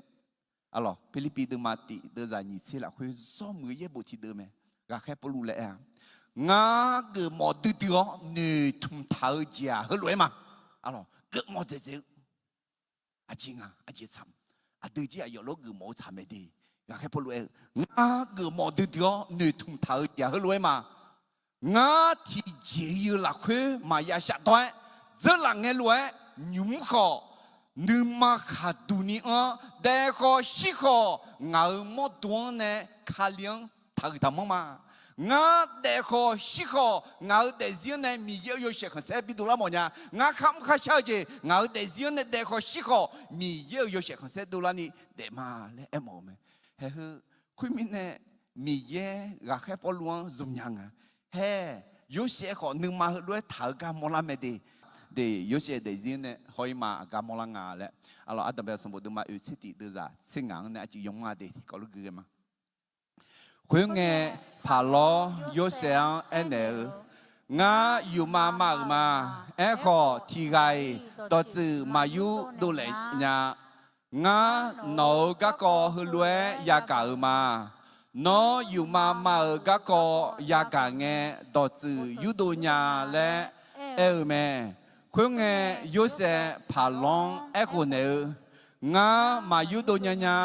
arlawq, Pirlirpiv deuvma tiq deuvzaq nyiq tser lafkhoer zawrmuiq-eu yaerbof tiqdeuv mae. Ghaqkhaer Pawrluv laer aer-a, Ngar geufmawf duidui-awr noeqtmq taq-eu jeq-aq heulof-aer ma. Arlawq, geufmawf dzaeqdzaeq-eu aqjeq nga, aqjeq tsaq, aqdui jir aqyawf lof geufmawf-eu tsaq mae de. Ghaqkhaer Pawrluv aer-eu, Ngar geufmawf duidui-awr noeqtmq taq-eu jeq-aq heulof-aer ma. Ngar tiqjeq-iq-eu lafkhoer maqya shafdawr-aer, dzeurlaf ngae lof-aer nymq mr khawf, nuima khaqduq ni anr-awr daefkhawf shirkhawf, ngaq-euq mawrdo-anr nae Kali-anr taqhuiq taqmanr ma. Ngar daef khawf shir khawf, ngaq-euq daefzir-anr nae Miqyaer-euq yawshaef khanqsaer bi dovlar mawf nya. Ngar kharmr kharshar-eu jeq, ngaq-euq daefzir-anr nae daef khawf shir khawf, Miqyaer-euq yawshaef khanqsaer dovlarni daef ma laer aermawf-eu mae. Haeq heu, khoermirnae, Miqyaer ghaqkhaer Pawrluv-anr zmq nya nga. Haer, Yorsaev khawf nuima heulof-aer taq-eu gar mawrlar mae de. De, Yorsaev daefzir nae haw-ir ma aqgar mawrlar nga laer. Arlawq, ardanqbae sanqbof deuvma oeq tser tiq deuvzaq tser ngaq-anr nae arcuiv yawmanr de tiqkawv lof gui ghae ma. Khoerngae, Paqlawr Yorsaev-anr aernaeq-eu, Ngar yufmav mav-euq ma. Aerkhawf, tiq ghaq-iq dawqtsuif maq yurdov laef nya. Ngar nawq-euq garkawv heulof-aer yagaq-euq ma. Nawr yufmav mav-euq garkawv yagaq ngae, dawqtsuif yurdov nya laer aer-eu mae. Khoerngae, Yorsaev Paqlawr-anr aerkhof naeq-eu, Ngar maq yurdov nya nya.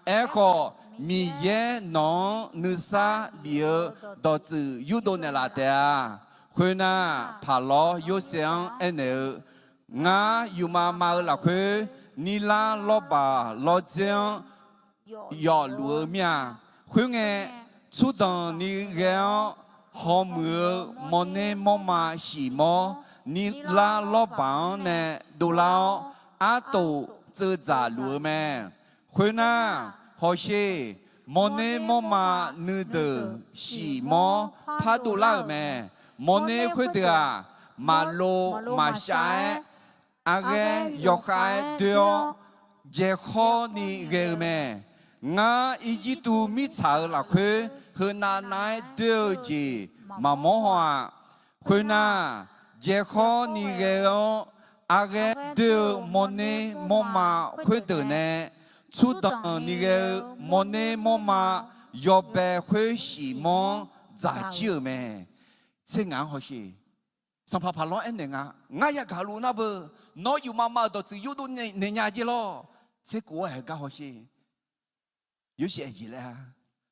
Aerkhawf, Miqyaer nawq-anr nuisar bif-eu dawqtsuif yurdov naeqlaf taef-a. Khoernar, Paqlawr Yorsaev-anr aernaeq-eu, Ngar yufmav mav-eu lafkhoer, nirlar lawrbaq lawrdzer-anr yawfluf-eu mir-a. Khoerngae, tsurdanq ni ghae-awr, hawmuiq-eu mawrner mawrma shif mawr, nirlar lawrbaq-anr nae dovlar-awr, artof tseuv dzaq luf-eu mae. Khoernar, hawsher, mawrner mawrma nuideuq shif mawr pardov lar-euq mae. Mawrner khoerdeuq-aq, maqlov maqshav-aer, arghaer yawkhav-aer doer-awr, jaekhawr ni ghae-eu mae. Ngar Irjirtuv mirtsaq-euq lafkhoer heunav nav-aer doer-eu jeq maqmawr haw-aq. Khoernar, jaekhawr ni ghae-awr, arghaer doer-eu mawrner mawrma khoerdeuq nae, tsurdanq ni ghae-eu mawrner mawrma yawbae khoer shif mawr-anr dzaq jir-euq mae. Tser ngaq-anr hawsher. Sanqpaq Paqlawr aernaeq nga, Ngar yagaq luf nar beu, nawr yufmav mav-euq dawqtsuif yurdov naeq nya jeq lawr. Tser kof-aer gar hawsher. Yorsaev jeq laer-a,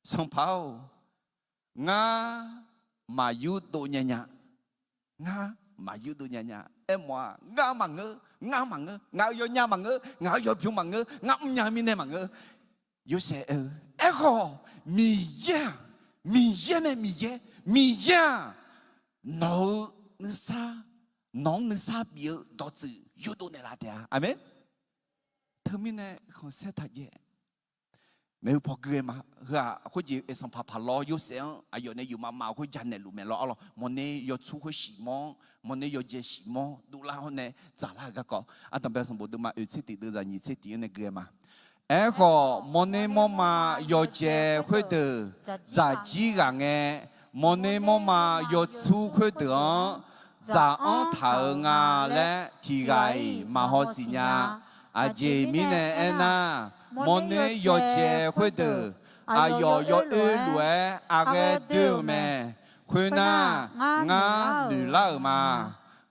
Sanqpaq-or, ngar maq yurdov nya nya. Ngar maq yurdov nya nya. Aermawf-aq, ngar maqngeur, ngar maqngeur, ngaq-euq yawnya maqngeur, ngaq-euq yawbymr maqngeur, ngar mrnya-eu mirnae maqngeur. Yorsaev aer-eu, Aerkhawf, Miqyaer-aq, Miqyaer mae, Miqyaer, Miqyaer-aq, nawq-eu nuisar, nawq-anr nuisar bif-eu dawqtsuif yurdov naeqlaf taef-a. Aqmeq. Teumirnae khanqsaer taqjaev. Maeqhu paw gui-eu ma. Heu-aq khoerjeq, Sanqpaq Paqlawr Yorsaev-anr aqyawf nae yufmav mav khoer janaeq luf mae lawr. Arlawq, mawrner yawtsur khoer shif mawr-anr, mawrner yawjae shif mawr dovlar-awr nae dzaqlar-eu garkawv, ardanqbae sanqbof deuvma oeq tser tiq deuvzaq nyiq tser tiq-anr nae gui-eu ma. Aerkhawf, mawrner mawrma yawjae khoerdeuq dzaq jir ghaq ngae, mawrner mawrma yawtsur khoerdeuq-anr dzaq-anr taq-euq nga laer tiq ghaq-iq maqhaw siqnya. Aqjeq mirnae aernar, mawrner yawjae khoerdeuq aqyawf yawoer lof-aer arghaer doer-eu mae. Khoernar, ngar noeqlar-euq ma.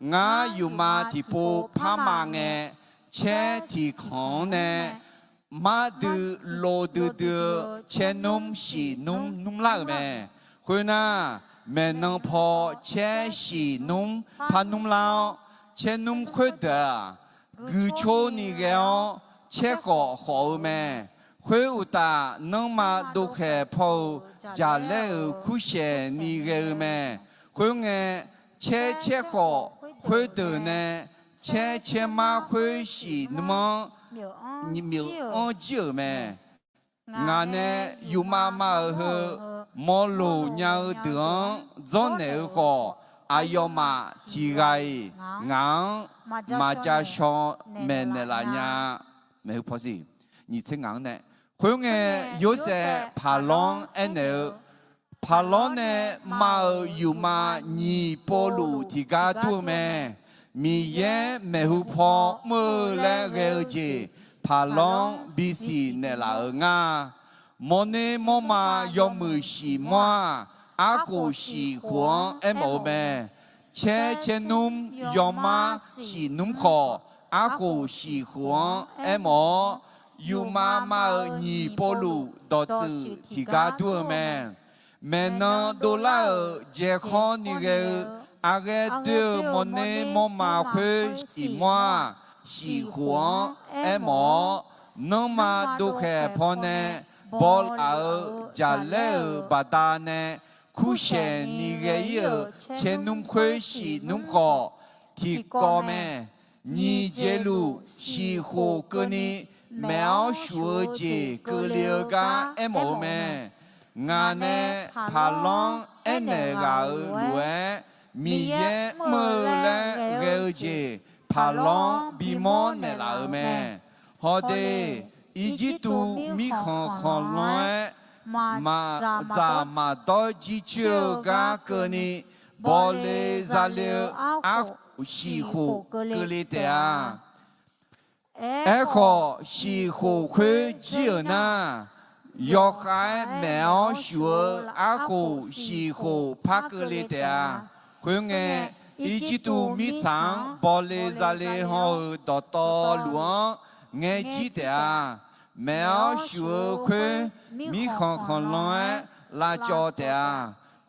Ngar yufmav tiqpov parma ngae, caer tiqkhanq-anr nae mardui lov duidui-eu caernmr shif nmr nmrlar-euq mae. Khoernar, maeqnan paw caer shif nmr par nmrlar-awr, caernmr khoerdeuq-aq, guiqcor ni ghae-awr caer khawf khawf-eu mae. Khoeruqtaf, nanrma dovkhaeq paw-eu jaqlaer-euq kurshaeq ni ghae-eu mae. Khoerngae, caer caer khawf khoerdeuq nae caer caer mar khoer shif nmr-anr nymq-mr anr jir-euq mae. Ngaq nae yufmav mav-euq heu mawrloq nya-eu deuq-anr dzawrnaeq-eu khawf, aqyawfmaf tiq ghaq-iq ngaq-anr maqja shaw maeqnaeq laf nya. Maeqhu paw siq. Nyiq tser ngaq-anr nae, khoerngae, Yorsaev Paqlawr-anr aernaeq-eu, Paqlawr nae mav-euq yufmav nyiq povluf tiqgar dur-eu mae. Miqyaer maeqhu paw mr-eu laer ghae-eu jeq, Paqlawr-anr bisiq naeqlaf-euq nga. Mawrner mawrma yawmuiq shif mawr-aq, arkhof shif khof-anr aermawf-eu mae. Caer caer nmr yawmar shif nmr khawf, arkhof shif khof-anr aermawf-awr, yufmav mav-euq nyiq povluf dawqtsuif tiqgar dur-eu mae. Maeqnan dovlar-euq jaekhawr ni ghae-eu arghaer doer-eu mawrner mawrma khoer shif mawr-aq, shif khof-anr aermawf-awr, nanrma dovkhaeq pawnae bawlaf-eu jaqlaer-euq baqdanae pursaeq ni ghae-ir-euq caernmr khoer shif nmr khawf tiqkawv mae. Nyiq jeq luf shif khof keuvni maef-awr shuf-eu jeq keuvle-eu gar aermawf-eu mae. Ngaq nae Paqlawr-anr aernaeq ghaq-euq lof-aer, Miqyaer mr-eu laer ghae-eu jeq Paqlawr-anr bimawr naeqlaf-euq mae. Hawde, Irjirtuv mirkhanq khanqlanr-aer maqdzaq maqdawr jircoer-eu gar keuvni, bawle zale-eu arkhof shif khof keuvle taef-a. Aerkhawf, shif khof khoer jir-euq nar, yawkhav-aer maef-awr shuf-eu arkhof shif khof par keuvle taef-a. Khoerngae, Irjirtuv mirtsaq-anr bawle zale haw-euq dawqtawvluf-anr ngaejir taef-a. Maef-awr shuf-eu khoer mirkhanq khanqlanr-aer lavcawv taef-a.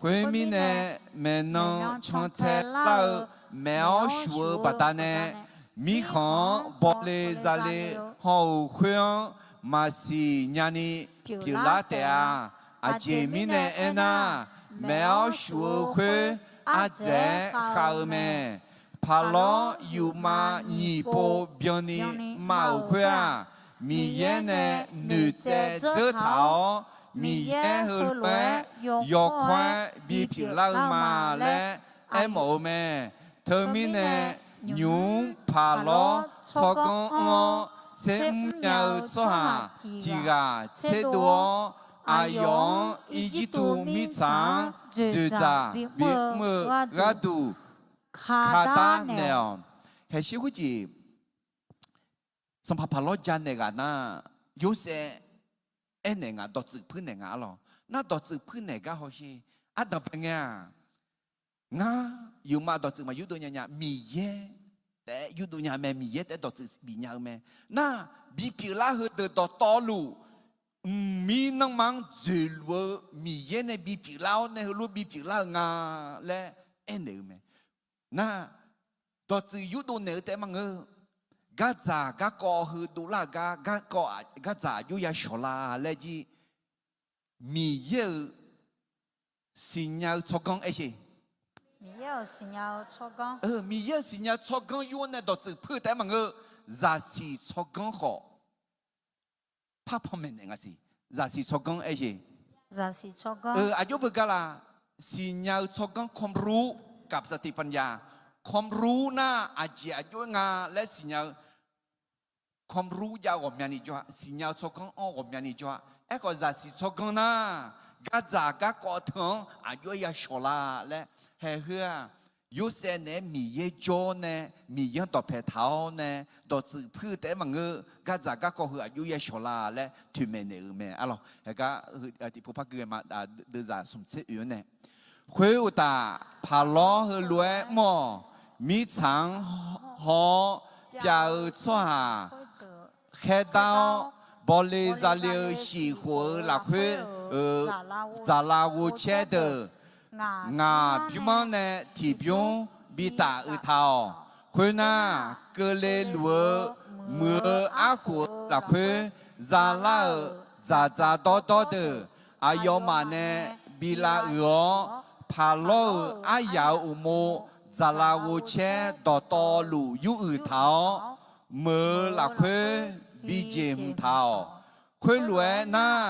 Khoermirnae, maeqnan cantae lar-eu maef-awr shuf-eu baqdanae, mirkhanq-anr bawle zale haw-euq khoer-anr maqsiq nyani pyeuflar taef-a. Aqjeq mirnae aernar, maef-awr shuf-eu khoer ardzaeq-aer khav-eu mae. Paqlawr yufmav nyiq pov byanni mav-euq khoer-aq, Miqyaer nae noeqtsaev dzeur taq-awr, Miqyaer heulof-aer yawkawr-aer bipyeuf lar-eu ma laer aermawf-eu mae. Teumirnae, nymq-mr Paqlawr tsawrganr anr-awr tser mr nya-eu tsawrhaq tiq ghaq tserdov-awr, aqyawf-anr Irjirtuv mirtsaq-anr dzoeqdzaq bimr-eu gharduq kaqdar naeq-awq. Haeqshir khoerjeq, sanqpaq Paqlawr janaeq ghaq nar, Yorsaev aernaeq nga, dawqtsuif puirnaeq nga arlawq. Nar dawqtsuif puirnaeq gar hawsher. Ardanqbae ngae-aq, ngar yufmav dawqtsuif maq yurdov nya nya, Miqyaer taef-aer yurdov nya mae, Miqyaer taef-aer dawqtsuif bif nya-eu mae. Nar, bipyeuf lar heudeuq dawqtawvluf, mqmir nanrma-anr dzoeqluf-eu Miqyaer nae bipyeuf lar-awr nae heulof bipyeuf lar-eu nga laer aernaeq-eu mae. Nar, dawqtsuif yurdov naeq-eu taef-aer maqngeur. Gardzaq garkawv heu dovlar-euq gar, garkawv, gardzaq aqjox ya shawq la laer jir. Miqyaer-euq siqnya-eu tsawrganr aer sher. Miqyaer-euq siqnya-eu tsawrganr yur-awr nae dawqtsuif puir-eu taef-aer maqngeur. Zaqsiq tsawrganr khawf par panmaeq naeq nga siq. Zaqsiq tsawrganr aer sher. Aqjox beugar la, siqnya-eu tsawrganr ความรู้ กับสติปัญญา. ความรู้ nar, aqjeq aqjox-aer nga laer siqnya-eu ความรู้ jav ghawqmyani jawr-a, siqnya-eu tsawrganr anr ghawqmyani jawr-a. Aerkhawf, zaqsiq tsawrganr nar, gardzaq garkawv teu-anr aqjox-aer ya shawq la laer haeq heu-aq, Yorsaev naeq-aer Miqyaer jawr nae, Miqyaer-anr dawqpae taq-awr nae dawqtsuif puir-eu taef-aer maqngeur. Gardzaq garkawv heu aqjox ya shawq la laer toeqmaeq naeq-euq mae arlawq. Haegar tiqpov par gui-eu ma, deuvzaq smq tser oe-anr nae, khoeruqtaf, Paqlawr heulof-aer mr-awq. Mirtsaq-anr haw-awr pyav-eu tsawrhaq khaerdar-awr, bawle zale-eu shif khof-eu lafkhoer-euq dzaqlaf ghovcaer deuq ngaq bymr-anr nae tiqbymr bitaf uiq taq-awq. Khoernar, keuvle luf-eu muiq-eu arkhof-eu lafkhoer zalar-euq dzaqdzaq dawrdawr deuq aqyawfmaf nae bi lav uiq-awr, Paqlawr-euq aryaq-euq uqmov dzaqlaf ghovcaer dawqtawvluf yur uiq taq-awr, meuq-eu lafkhoer bi jeqhmq taq-awq. Khoerlof-aer nar,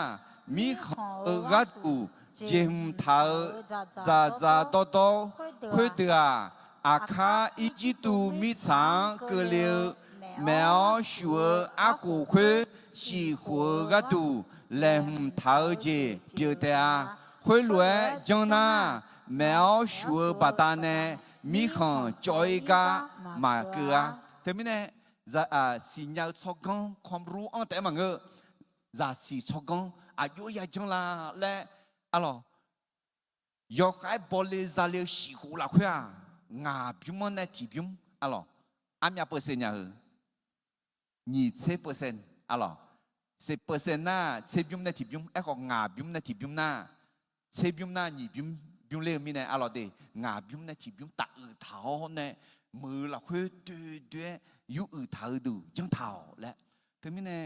mirkhanq-eu gharduq jeqhmq taq-eu dzaqdzaq dawrdawr khoerdeuq-aq, aqkar Irjirtuv mirtsaq-anr keuvle-eu maef-awr shuf-eu arkhof khoer shif khof-eu gharduq laeqhmq taq-eu jeq pyeuf taef-a. Khoerlof-aer janr nar, maef-awr shuf-eu baqdanae mirkhanq cawv-ir gar maqkeuv-a. Teumirnae, siqnya-eu tsawrganr ความรู้ anr taef-aer maqngeur. Zaqsiq tsawrganr aqjox ya janr la laer arlawq. Yawkhav-aer bawle zale-eu shif khof lafkhoer-aq, ngaq bymr-anr nae tiqbymr arlawq. Armyav เปอร์เซ็นต์ nya-eu, nyiq tser เปอร์เซ็นต์ arlawq. สิบเปอร์เซ็นต์ nar, tserbymr nae tiqbymr. Aerkhawf, ngaq bymr nae tiqbymr nar, tserbymr nar nyiq bymr bymr ler-eu mirnae arlawq de, ngaq bymr nae tiqbymr taf uiq taq-awr nae, meuq-eu lafkhoer doe doe-aer yur uiq taq-eu duq janr taq-awq laer. Teumirnae,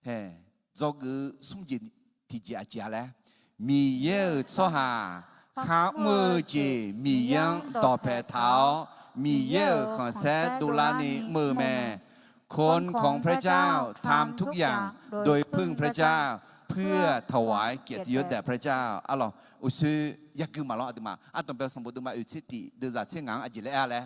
hae, dzawgeuf-eu smr jeq tiqjeq aqjeq-a laer, Miqyaer-euq tsawrhaq kharmr-eu jeq Miqyaer-anr dawqpae taq-awr, Miqyaer-euq khanqsaer dovlarni mr-eu mae. คนของพระเจ้าทำทุกอย่างโดยพึ่งพระเจ้า เพื่อถวายเกียรติยศแด่พระเจ้า Arlawq, uqshoe yagui maqlawr aqduimaf ardanqbae sanqbof deuvma oeq tser tif deuvzaq tser ngaq-anr aqjeq laer aer-a laer,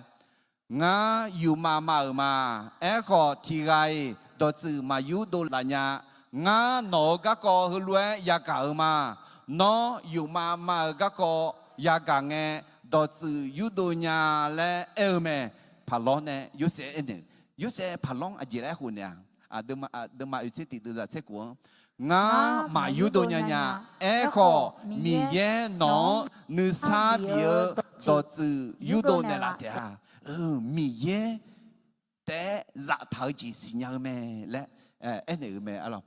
Ngar yufmav mav-euq ma. Aerkhawf, tiq ghaq-iq dawqtsuif maq yurdov laf nya. Ngar nawq-euq garkawv heulof-aer yagaq-eu ma. Nawr yufmav mav-euq garkawv yagaq ngae, dawqtsuif yurdov nya laer aer-eu mae. Paqlawr nae Yorsaev aernaeq, Yorsaev paqlawr-anr aqjeq laer aerkhof naeq-a. Deuvma oeq tser tif deuvzaq tser khof-anr, Ngar maq yurdov nya nya. Aerkhawf, Miqyaer nawq-anr nuisar bif-eu dawqtsuif yurdov naeqlaf taef-a. Miqyaer taef-aer zaftaq-eu jeq siqnya-eu mae laer aernaeq-euq mae. Arlawq,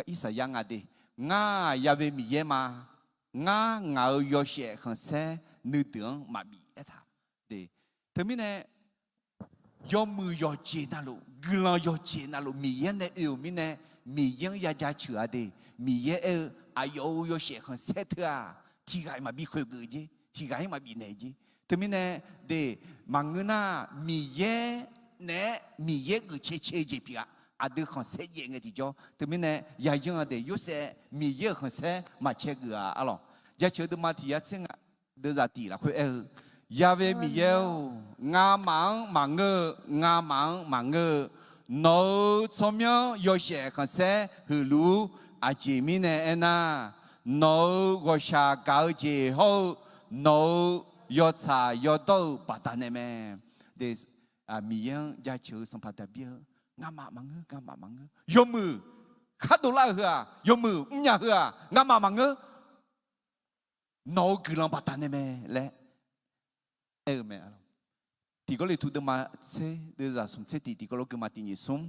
Irsaqyar nga de, Ngar-aq, Ya've Miqyaer ma. Ngar ngaq-euq yawshaef khanqsaer nuideuq-anr maqbif aertaq. Teumirnae yawmuiq yawqjeq navluf, guiqlanq yawqjeq navluf Miqyaer nae oe-euq mirnae, Miqyaer-anr ya jaceuq-a de. Miqyaer aer-eu, Aqyawf-euq yawshaef khanqsaer teu-aq, tiq ghaq-iq maqbi khoeqgeuf jer, tiq ghaq-ir maqbif naeq jer. Teumirnae de, maqngeur nar, Miqyaer naeq-aer Miqyaer geuf cae cae-eu jeq pyeuf-a. Aqdui khanqsaer jaev ngae tiqjawr. Teumirnae yayanr-a de, Yorsaev Miqyaer-euq khanqsaer maq cae geuf-a. Arlawq, jaceuq-eu deuvma tiq yar tser ngaq deuvzaq tif lafkhoer aer-eu, Ya've Miqyaer-or, ngamaf-anr maqngeur-eu, ngamaf-anr maqngeur-eu, nawq-euq tsawrmyanr yawshaef khanqsaer huiqluf-ur. Aqjeq mirnae aernar, nawq-euq ghawqshaq gaq-eu jeq hawr-eu, nawq-euq yawtsaq yawdawr-eu baqdanae mae. Miqyaer-anr jaceuq-eu Sanqpaq Daqbir-eu, Ngamaf maqngeur, ngamaf maqngeur. Yawmuiq khar dovlar-euq heu-aq, yawmuiq mrnya heu-aq, ngamaf maqngeur. Nawq-euq guiqlanq baqdanae mae laer aer-eu mae. Tiq Gawrliqtu deuvma tser deuvzaq smq tser tif, Tiq Gawrliqtu deuvma tiq nyiq smr,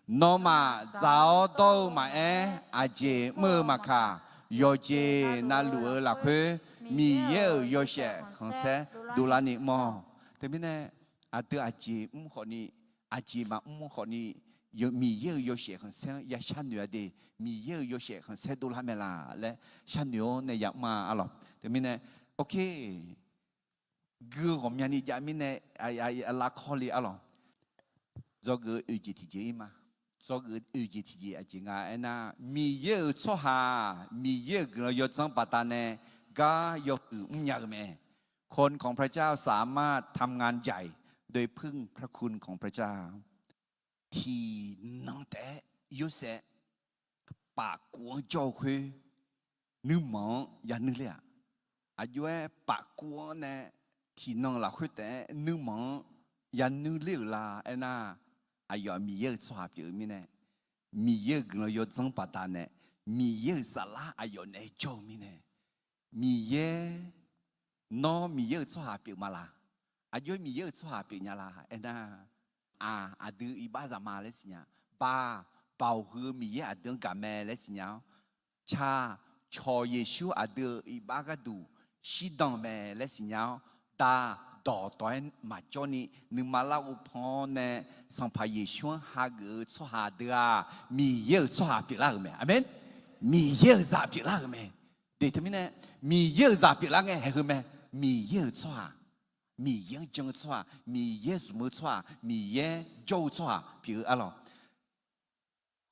Nawmaf dzaq-awr dawr-eu maqaer, aqjeq mr-eu maqkaq, yawqjeq navluf-eu lafkhoer Miqyaer-euq yawshaef khanqsaer dovlarni mr-awq. Teumirnae aqdui aqjeq mr khawfni, aqjeq maqmr khawfni, Miqyaer-euq yawshaef khanqsaer-anr ya sharnoeq-a de. Miqyaer-euq yawshaef khanqsaer dovlar mae laf laer sharnoeq-awr nae yamr-a. Arlawq, teumirnae, ok, gui-eu ghawqmyani jav mirnae, lavkawr le. Arlawq, dzawgeuf-eu oeq jeq tiqjeq-ir ma. Dzawgeuf-eu oeq jeq tiqjeq aqjeq nga aernar, Miqyaer-euq tsawrhaq-aq, Miqyaer-euq guiqlanq yawdzanr baqdanae gar yawhuiq mrnya-eu mae. คนของพระเจ้าสามารถทำงานใหญ่โดยพึ่งพระคุณของพระเจ้า Tiqnan taef-aer Yorsaev pafkuf-anr jawr-eu khoer, nuirmanq-anr yanuir ler-aq. Aqjox-aer pafkuf-anr nae tiqnan lafkhoer taef-aer nuirmanq-anr yanuir ler-euq la aernar, aqyawf Miqyaer-euq tsawrhaq pyeuf-eu mirnae, Miqyaer-euq guiqlanq yawdzanr baqdanae, Miqyaer-euq saflar aqyawf naeq-aer jawr-eu mirnae, Miqyaer, nawr Miqyaer-euq tsawrhaq pyeuf ma laq? Aqjox-aer Miqyaer-euq tsawrhaq pyeuf nya la aernar, aq, aqdui iqbax zaqma laer siqnya. Baq, Baoq heu-eu Miqyaer aqdui-anr gaq mae laer siqnya-awr, ca, cawq Yeqsur aqdui-euq iqbax gharduq shirdan mae laer siqnya-awr, da, dawqtawq-aer maqjawr ni nuima larghov pan-awr nae Sanqpaq Yeqsur-anr hageuf-eu tsawrhaq deuq-aq, Miqyaer-euq tsawrhaq pyeuflar-euq mae. Aqmeq. Miqyaer-euq zaq pyeuflar-euq mae. De teumirnae, Miqyaer-euq zaq pyeuflar ngae haeq heu mae. Miqyaer-euq tsawrhaq, Miqyaer-anr jan-eu tsawrhaq, Miqyaer zmq-eu tsawrhaq, Miqyaer jawr-eu tsawrhaq pyeuf-eu. Arlawq,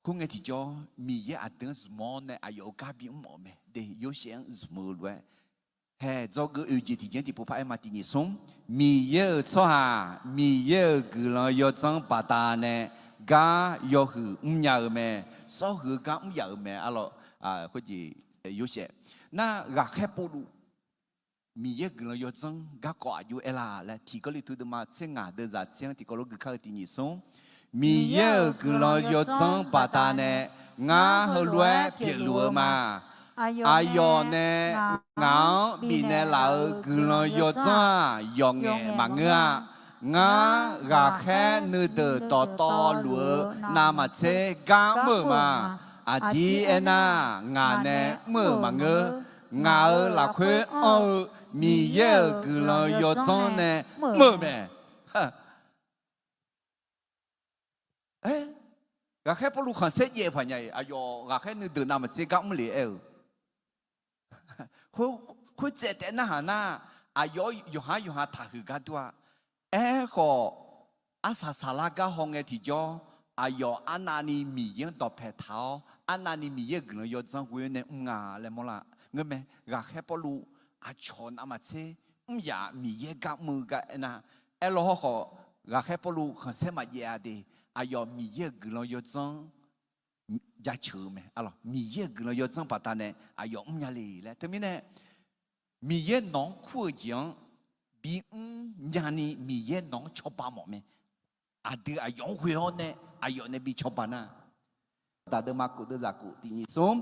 khoerngae tiqjawr Miqyaer aqdui-anr zmq-awr nae aqyawf-euq gar bimr mawf-eu mae. De, Yorsaev-anr zmq-eu lof-aer, hae, dzawgeuf oeq jeq tiqjeq-anr tiqpov par-aer ma. Tiq nyiq smr, Miqyaer-euq tsawrhaq Miqyaer-euq guiqlanq yawdzanr baqdanae gar yawhuiq mrnya-eu mae. Sawrhuiq-eu gar mr yaf-euq mae. Arlawq, khoerjeq, Yorsaev nar, ghaqkhaer Pawrluv Miqyaer-euq guiqlanq yawdzanr garkawv aqjox aer la laer, Tiq Gawrliqtu deuvma tser ngaq deuvzaq tser-anr tiqkawv lof gui kar-eu. Tiq nyiq smr, Miqyaer-euq guiqlanq yawdzanr baqdanae ngar heulof-aer pyeufluf-eu ma. Aqyawf nae ngaq-anr bifnaeq laf-euq guiqlanq yawdzanr-aq, yawqngaef maqngeur-a. Ngar ghaqkhaer nuideuq dawqtawvluf-eu navmaqtser gar mr-euq ma. Aqdir aernar, ngaq nae mr-euq maqngeur. Ngaq-euq lafkhoer anr-eu Miqyaer-euq guiqlanq yawdzanr nae mr-euq mae. Ghaqkhaer Pawrluv khanqsaer jaev paq nya-iq, aqyawf ghaqkhaer nuideuq navmaqtser gar mr le aer-eu. Khoertsaev taef narhaq nar, aqyawf yawqha yawqha taqhuiq gar dur-a. Aerkhawf, arsaq saqlar gar hawngae tiqjawr, aqyawf arnavni Miqyaer-anr dawqpae taq-awr, arnavni Miqyaer-euq guiqlanq yawdzanr ghoe-awr nae mr nga laer mawrlar. Ngeurmae, ghaqkhaer Pawrluv aqcawq navmaqtser mr yaf-aq Miqyaer gar mr-eu gar aernar, aerlaw hawrkhawf, ghaqkhaer Pawrluv khanqsaer maqjaev-a de, aqyawf Miqyaer-euq guiqlanq yawdzanr jaceuq-eu mae. Miqyaer-euq guiqlanq yawdzanr baqdanae aqyawf mrnya le laer. Teumirnae, Miqyaer nawq-anr kur-eu jeq-anr bimr nyani Miqyaer nawq-anr cawba mawf mae. Aqdui aqyawf-anr ghoe-awr nae aqyawf nae bi cawba nar, Daqdeuvma kof deuvzaq kof tiq nyiq smr.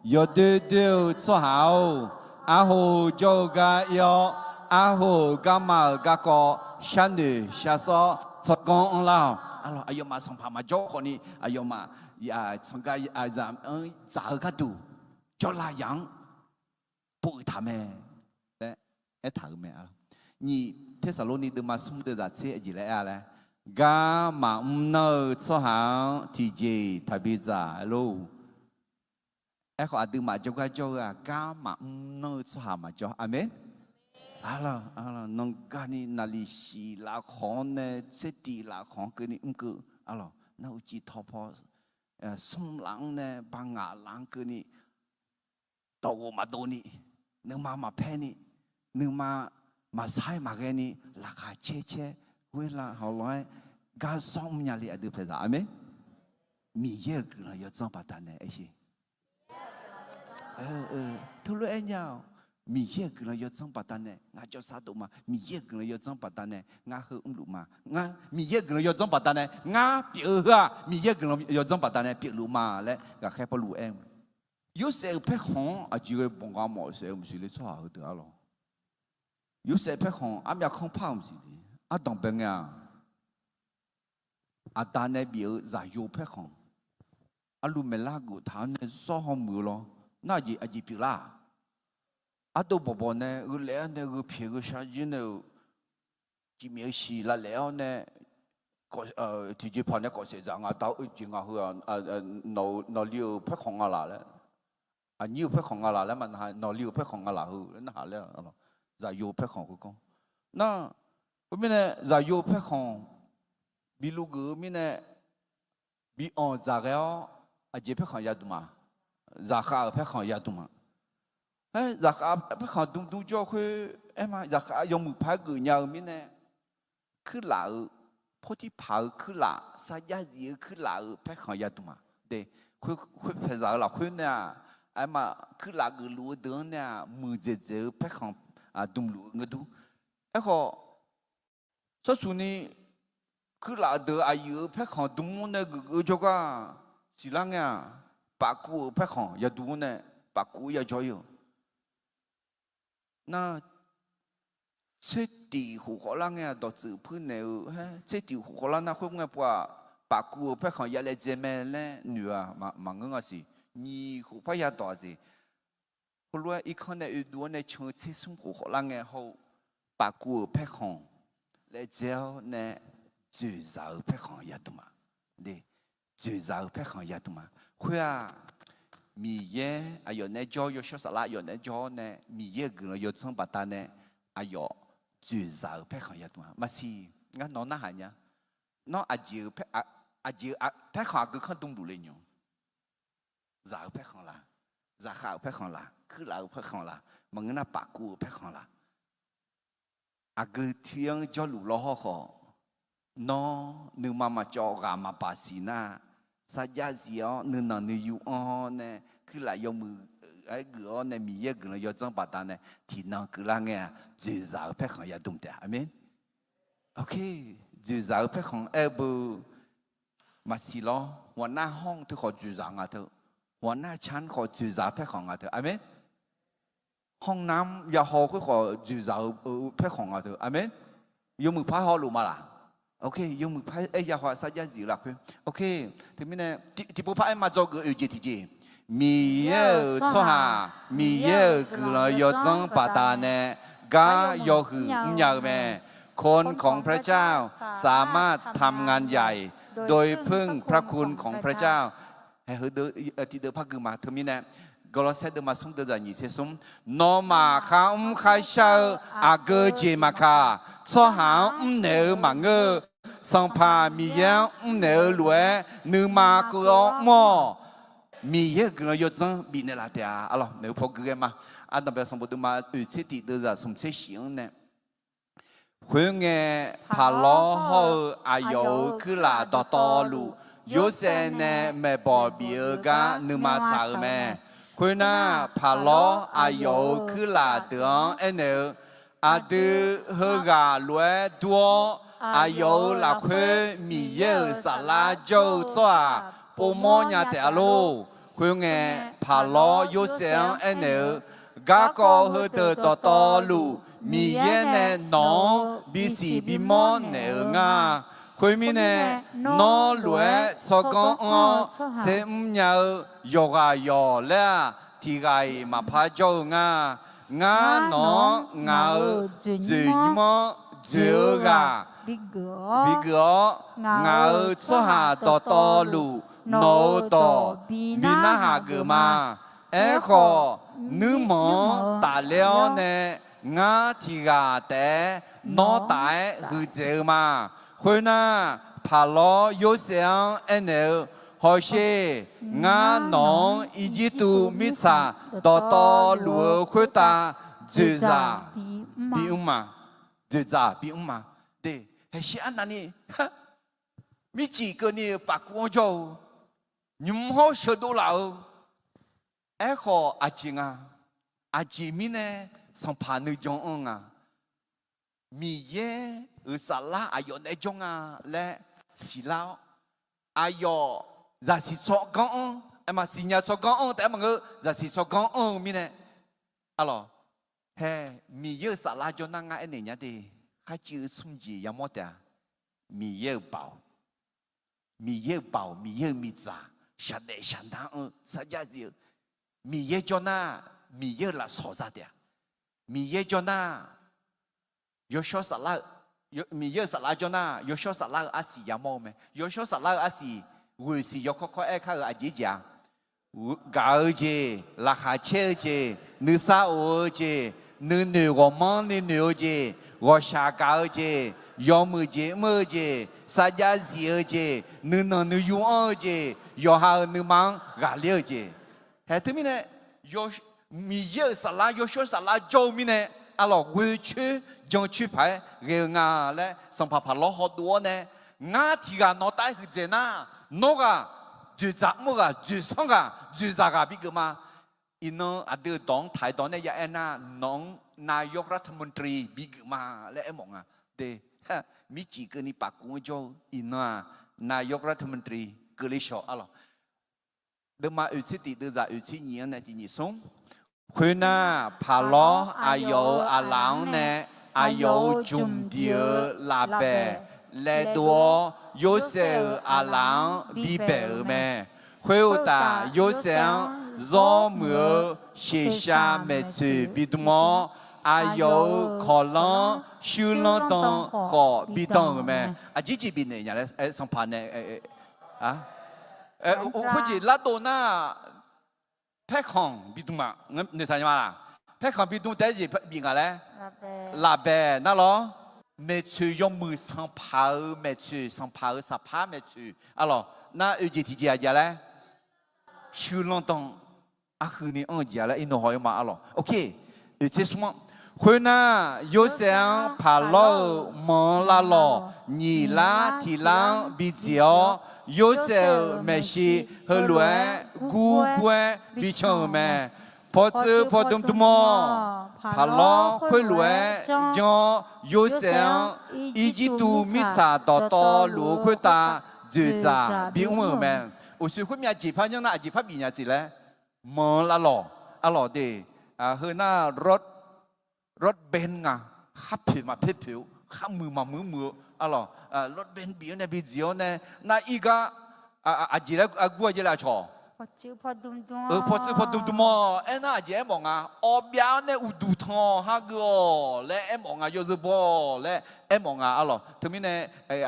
Yawdoer doer-eu tsawrhaq-or, arhoq jawr-eu gar ir-awr, arhoq-euq garma-euq garkawv sharnoeq sharsawr tsawrganr anrlar-awq. Aqyawfmaf sanqpaq maqjawr khawfni aqyawfmaf sanqgar zaq-anr dzaq-eu gharduq jawrlav yaf-anr pov-eu taq mae laer aertaq-euq mae. Nyiq Tersaqlorni deuvma smr deuvzaq tser aqjeq laer aer-a laer, gar maqmr nanr-eu tsawrhaq-anr tiqjeq-iq taqbi dzaq-a lor. Aerkhawf aqduimaf jawrgar jawr-eu-aq, gar maqmr nanr-eu tsawrhaq maqjawr. Aqmeq. Nanqgani naqliq shiq lafkhanq-anr nae tsertiq lafkhanq-anr keuvni mr keuv. Aqlawq nar uqcif tawpaw smr laf-anr nae bangaq laf-anr keuvni dawqghof maqdov ni, nuima maqpaer ni, nuima maqsar-aer maqghae ni, laqkhaq caer caer ghoer la hawq lawr-aer gar sawr mrnya le aqdui paeqzaq. Aqmeq. Miqyaer-euq guiqlanq yawdzanr baqdanae aer sher. Teulof-aer nya-awq. Miqyaer-euq guiqlanq yawdzanr baqdanae ngar jawrsar dov ma. Miqyaer-euq guiqlanq yawdzanr baqdanae ngar heu mrluf ma. Miqyaer-euq guiqlanq yawdzanr baqdanae ngar pyeuf-eu heu-aq, Miqyaer-euq guiqlanq yawdzanr baqdanae pyeufluf ma laer ghaqkhaer Pawrluv aer-eu mae. Yorsaev-euq paerkhanq-anr aqjeq ghae banqgha mawf saef-eu maqsiq le tsawrhaq heudeuq arlawq. Yorsaev paerkhanq armyav kanr par-euq maqsiq le. Ardanq bae ngae-aq, aqda nae bif-eu zaqyo paerkhanq, arlu maeqlar geuf taq-anr nae zawr hawmuiq-eu lawr. Nar aqjeq aqjeq pyeuflar-aq, ardov bawqbawq nae gheu laef-awr nae gheu pyaeq gheu shar jir nae-euq, cifmyaef-eu shiq lavlaef-awr nae tiqjeqpaq nae kawf saef dzaq nga da-eu jeq nga heu-aq, nawqli-euq paerkhanq nga laq laer, aqnyir-euq paerkhanq nga laq laer maqnar, nawqli-euq paerkhanq nga laq heu laer narhaq laer, zaqyo paerkhanq khoerkanr. Nar, khoermirnae zaqyo paerkhanq bi luvgeuf-eu mirnae, bi anq dzaq ghae-awr, aqjeq paerkhanq yadmq ma. Zaqkhav-euq paerkhanq yadmq ma. Aer, zaqkhav paerkhanq dmdm jawr khoer aer ma. Zaqkhav yawmuiq paq-aer geufnya-eu mirnae, kuirlaf-euq, Pawrtirpaq-euq kuirlaf, sarjax zif-eu kuirlaf-euq paerkhanq yadmq ma. Khoer paeqzaq-eu lafkhoer nae-aq, aer ma, kuirlaf geufluf-eu deuq-anr nae-aq, muiqdzaeq dzaeq-eu paerkhanq dmluf-eu ngeur dur. Aerkhawf, tsawrsuq ni kuirlaf deuq aqyuif-euq paerkhanq dm-anr nae geuf-eu jawrgar siqlar ngae-aq, pafkuv-euq paerkhanq yadm-anr nae pafkuv-eu yajawr ir-euq. Nar, tsertif khof khawflar ngae-aq, dawqtsuif puirnaeq-eu aer, tsertif khof khawflar nar khoerngae pov-aq, pafkuv-euq paerkhanq ya laejae mae laer noeq-aq maqngeur nga siq. Nyiq khof par yadawq-aq siq. Heulof-aer irkanr nae oedov-awr nae can-eu tsersmr khof khawflar ngae hawr-eu, pafkuv-euq paerkhanq laejae-awr nae dzoeqzaq-euq paerkhanq yadm ma. Dzoeqzaq-euq paerkhanq yadm ma. Khoer-aq, Miqyaer aqyawf naeq-aer jawr, yawshawr saflar aqyawf naeq-aer jawr-awr nae Miqyaer-euq guiqlanq yawdzanr baqdanae aqyawf dzoeqzaq-euq paerkhanq yadm ma. Maqsiq, ngar nawq narhaq nya. Nawr aqjeq-eu paerkhanq aqgeu kanr dm luf le nymr. Zaq-eu paerkhanq laq, zaqkhav-euq paerkhanq laq, kuirlaf-eu paerkhanq laq, maqngeur nar pafkuv-euq paerkhanq laq. Aqgeu tiq-anr jawrluf lawr hawrkhawf, nawr nuima maqcawv ghaq maqbaq siq nar, sarjax zif-awr nuinanq nuiyu anr-awr nae, kuirlaf yawmuiq-aer geuf-awr nae Miqyaer guiqlanq yawdzanr baqdanae tiqnan keuvlar ngae-aq, dzoeqzaq-euq paerkhanq yadm taef-a. Aqmeq. Dzoeqzaq-eu paerkhanq aer-eu beu maqsiq lawr. Ghawqnar hanr teu khawf dzoeqzaq nga teu. Ghawqnar can khawf dzoeqzaq-eu paerkhanq nga teu. Aqmeq. Hanr nar yahaw khoer khawf dzoeqzaq-eu paerkhanq nga teu. Aqmeq. Yawmuiq par hawluf ma laq? Yawmuiq par aer yahaw sarjax zif-eu lafkhoer. Teumirnae tiqpov par aer ma dzawgeuf oeq jeq tiqjeq. Miqyaer-euq tsawrhaq Miqyaer-euq guiqlanq yawdzanr baqdanae gar yawhuiq mrnya-eu mae. คนของพระเจ้าสามารถทำงานใหญ่โดยพึ่งพระคุณของพระเจ้า Hae heu tiqdeuv par gui ma. Teumirnae Gawrlawrsaer deuvma smr deuvzaq nyiq tser smr, nawmaf kharmr kharshar-eu aqgeu jeq maqkaq, tsawrhaq-anr mrnaeq-eu maqngeur-eu, Sanqpaq Miqyaer-anr mrnaeq-eu lof-aer nuima keuv-awr mr-awq. Miqyaer-euq guiqlanq yawdzanr bifnaeq laf taef-a. Arlawq, maeqhu paw gui ghae ma. Ardanqbae sanqbof deuvma oeq tser tiq deuvzaq smq tser shif-anr nae, khoerngae, Paqlawr hawr-eu aqyawf-euq kuirlaf dawqtawvluf, Yorsaev nae maeqbawq bif-eu gar nuima tsaq-euq mae. Khoernar, Paqlawr aqyawf-euq kuirlaf deuq-anr aernaeq-eu, Aqdui heughaq lof-aer dur-awr, aqyawf-euq lafkhoer Miqyaer-euq saflar jawr-eu tsawrhaq povmawr nya taef-a lor. Khoerngae, Paqlawr Yorsaev-anr aernaeq-eu, Garkawv heudeuq dawqtawvluf, Miqyaer nae nawq-anr bisiq bimawr naeq-euq nga. Khoermirnae, nawr lof-aer tsawrganr anr-awr tser mr nya-eu yawqghaq yawq laer-aq, tiq ghaq-iq maqpar jawr-eu nga. Ngar nawq-anr ngaq-euq dzoeqnymr-anr dzoeq-eu ghaq bigeuf-awr, ngaq-euq tsawrhaq dawqtawvluf nawq-euq dawq bi narhaq geuf ma. Aerkhawf, nuirmanq-anr tafler-awr nae ngar tiq ghaq taef-aer nawr taf-aer huiqdzaeq-eu ma. Khoernar, Paqlawr Yorsaev-anr aernaeq-eu, Hawsher, ngar nawq-anr Irjirtuv mirtsaq dawqtawvluf-eu khoertav dzoeqdzaq bimr ma. Dzoeqdzaq bimr ma. De, haeqshir arnavni mircif keuvni-euq pafkuv-anr jawr-eu, nymq hawr sheuqdov laf-eu, aerkhawf aqjeq nga. Aqjeq mirnae sanqpaq nuijan anr nga. Miqyaer-euq saflar aqyawf naeq-aer jawr nga laer siqlar-awr, aqyawf zaqsiq tsawrganr anr, aerma siqnya tsawrganr anr taef-aer maqngeur, zaqsiq tsawrganr anr-eu mirnae, arlawq, hae, Miqyaer-euq saflar jawr nar ngar aernaeq nya de, kharciv-eu smr jeq yamawr taef-a. Miqyaer-euq baoq, Miqyaer-euq baoq, Miqyaer-euq miqdzaq, shaqdaef shaqnar anr-eu sarjax zif-eu, Miqyaer jawr nar, Miqyaer-euq lafsawq za taef-a. Miqyaer jawr nar, yawshawr saflar-eu, Miqyaer-euq saflar jawr nar, yawshawr saflar-eu arsiq yamawr-eu mae. Yawshawr saflar-eu arsiq, ghoeq siq yawkawr kawr aer kar-euq aqjeq jeq-a. Gaq-eu jeq, laqkhaq caer-eu jeq, nuisar of-eu jeq, nuinoeq ghawqmanrni noeq-eu jeq, ghawqshaq gaq-eu jeq, yawmuiq jeq mr-eu jeq, sarjax zif-eu jeq, nuinanq nuiyu anr-eu jeq, yawqha-euq nuima-anr ghaqler-eu jeq. Hae teumirnae, Miqyaer-euq saflar, yawshawr saflar jawr-eu mirnae, arlawq, ghoecoer jancoer paq-aer ghae-eu nga laer sanqpaq Paqlawr hawdov-awr nae, ngar tiq ghaq nawq taef-aer huiqdzaeq nar, nawr ghaq dzoeqdzaq mr-eu ghaq, dzoeqsanr ghaq, dzoeqzaq ghaq bigeuf ma. Iqnan aqdui-euq dawq-anr taq-aer dawq nae ya aer nar, nawq-anr นายกรัฐมนตรี bigeuf ma laer aermawf nga. De, mircif keuvni pafkuv-anr jawr-eu iqnan-aq, นายกรัฐมนตรี keuvle shawq, arlawq. Deuvma oeq tser tiq deuvzaq oeq tser nyiq-anr nae tiq nyiq smr. Khoernar, Paqlawr aqyawf-euq aqlaf-anr nae aqyawf-euq jmq diq-eu lafbaeq laevdov-awr, Yorsaev-euq aqlaf-anr bibaeq-euq mae. Khoeruqtaf, Yorsaev-anr zawr muiq-eu sheuqshav maeqtsoeq bidm-awr, aqyawf-euq kawqlanr shuirlanr dan khawf bidan-euq mae. Aqjeq jeq bifnaeq nya laer sanqpaq nae, khoerjeq lardov nar, paerkhanq bidm-aq, noeqtaq nya ma laq? Paerkhanq bidm taef-aer jeq bif nga laer, lafbaeq nar lawr, maeqtsoeq yawmuiq sanqpaq-euq maeqtsoeq, sanqpaq-euq saqpar maeqtsoeq, arlawq, nar oeq jeq tiqjeq aqjeq laer, shuirlanr dan arhuini anr-eu jeq laer iqnan haw-ir ma, arlawq. Oke, oeq tser smr-anr, khoernar, Yorsaev-anr Paqlawr-euq manq-eu lavlawq nyiq lar tiq lar-anr bidziq-awr, Yorsaev-euq maeqshi heulof-aer gurgur-aer bican-euq mae. Pawtsuif pawdm dm-awr, Paqlawr khoerlof-aer janr-awr, Yorsaev-anr Irjirtuv mirtsaq dawqtawvluf-eu khoertav dzoeqdzaq bimr-euq mae. Uqshoe khoermyav aqjeq par nyanr nar aqjeq par bifnya siq laer, manq-eu lavlawq, arlawq de, heu nar รถเบนซ์ nga, khar poeq maqpoeq poeq-eu, khar muiq maqmuiq muiq-eu, arlawq, รถเบนซ์ bif-awr nae bidziq-awr nae, nar ir gar aqjeq laer argur-a jeq laer aqcawq, pawtsuif pawdm dm-awr, aernar aqjeq aermawf nga, awbyav-awr nae uqduq tan-awq, hageuf-awq laer aermawf nga, yawzeu baw-awq laer aermawf nga, arlawq. Teumirnae,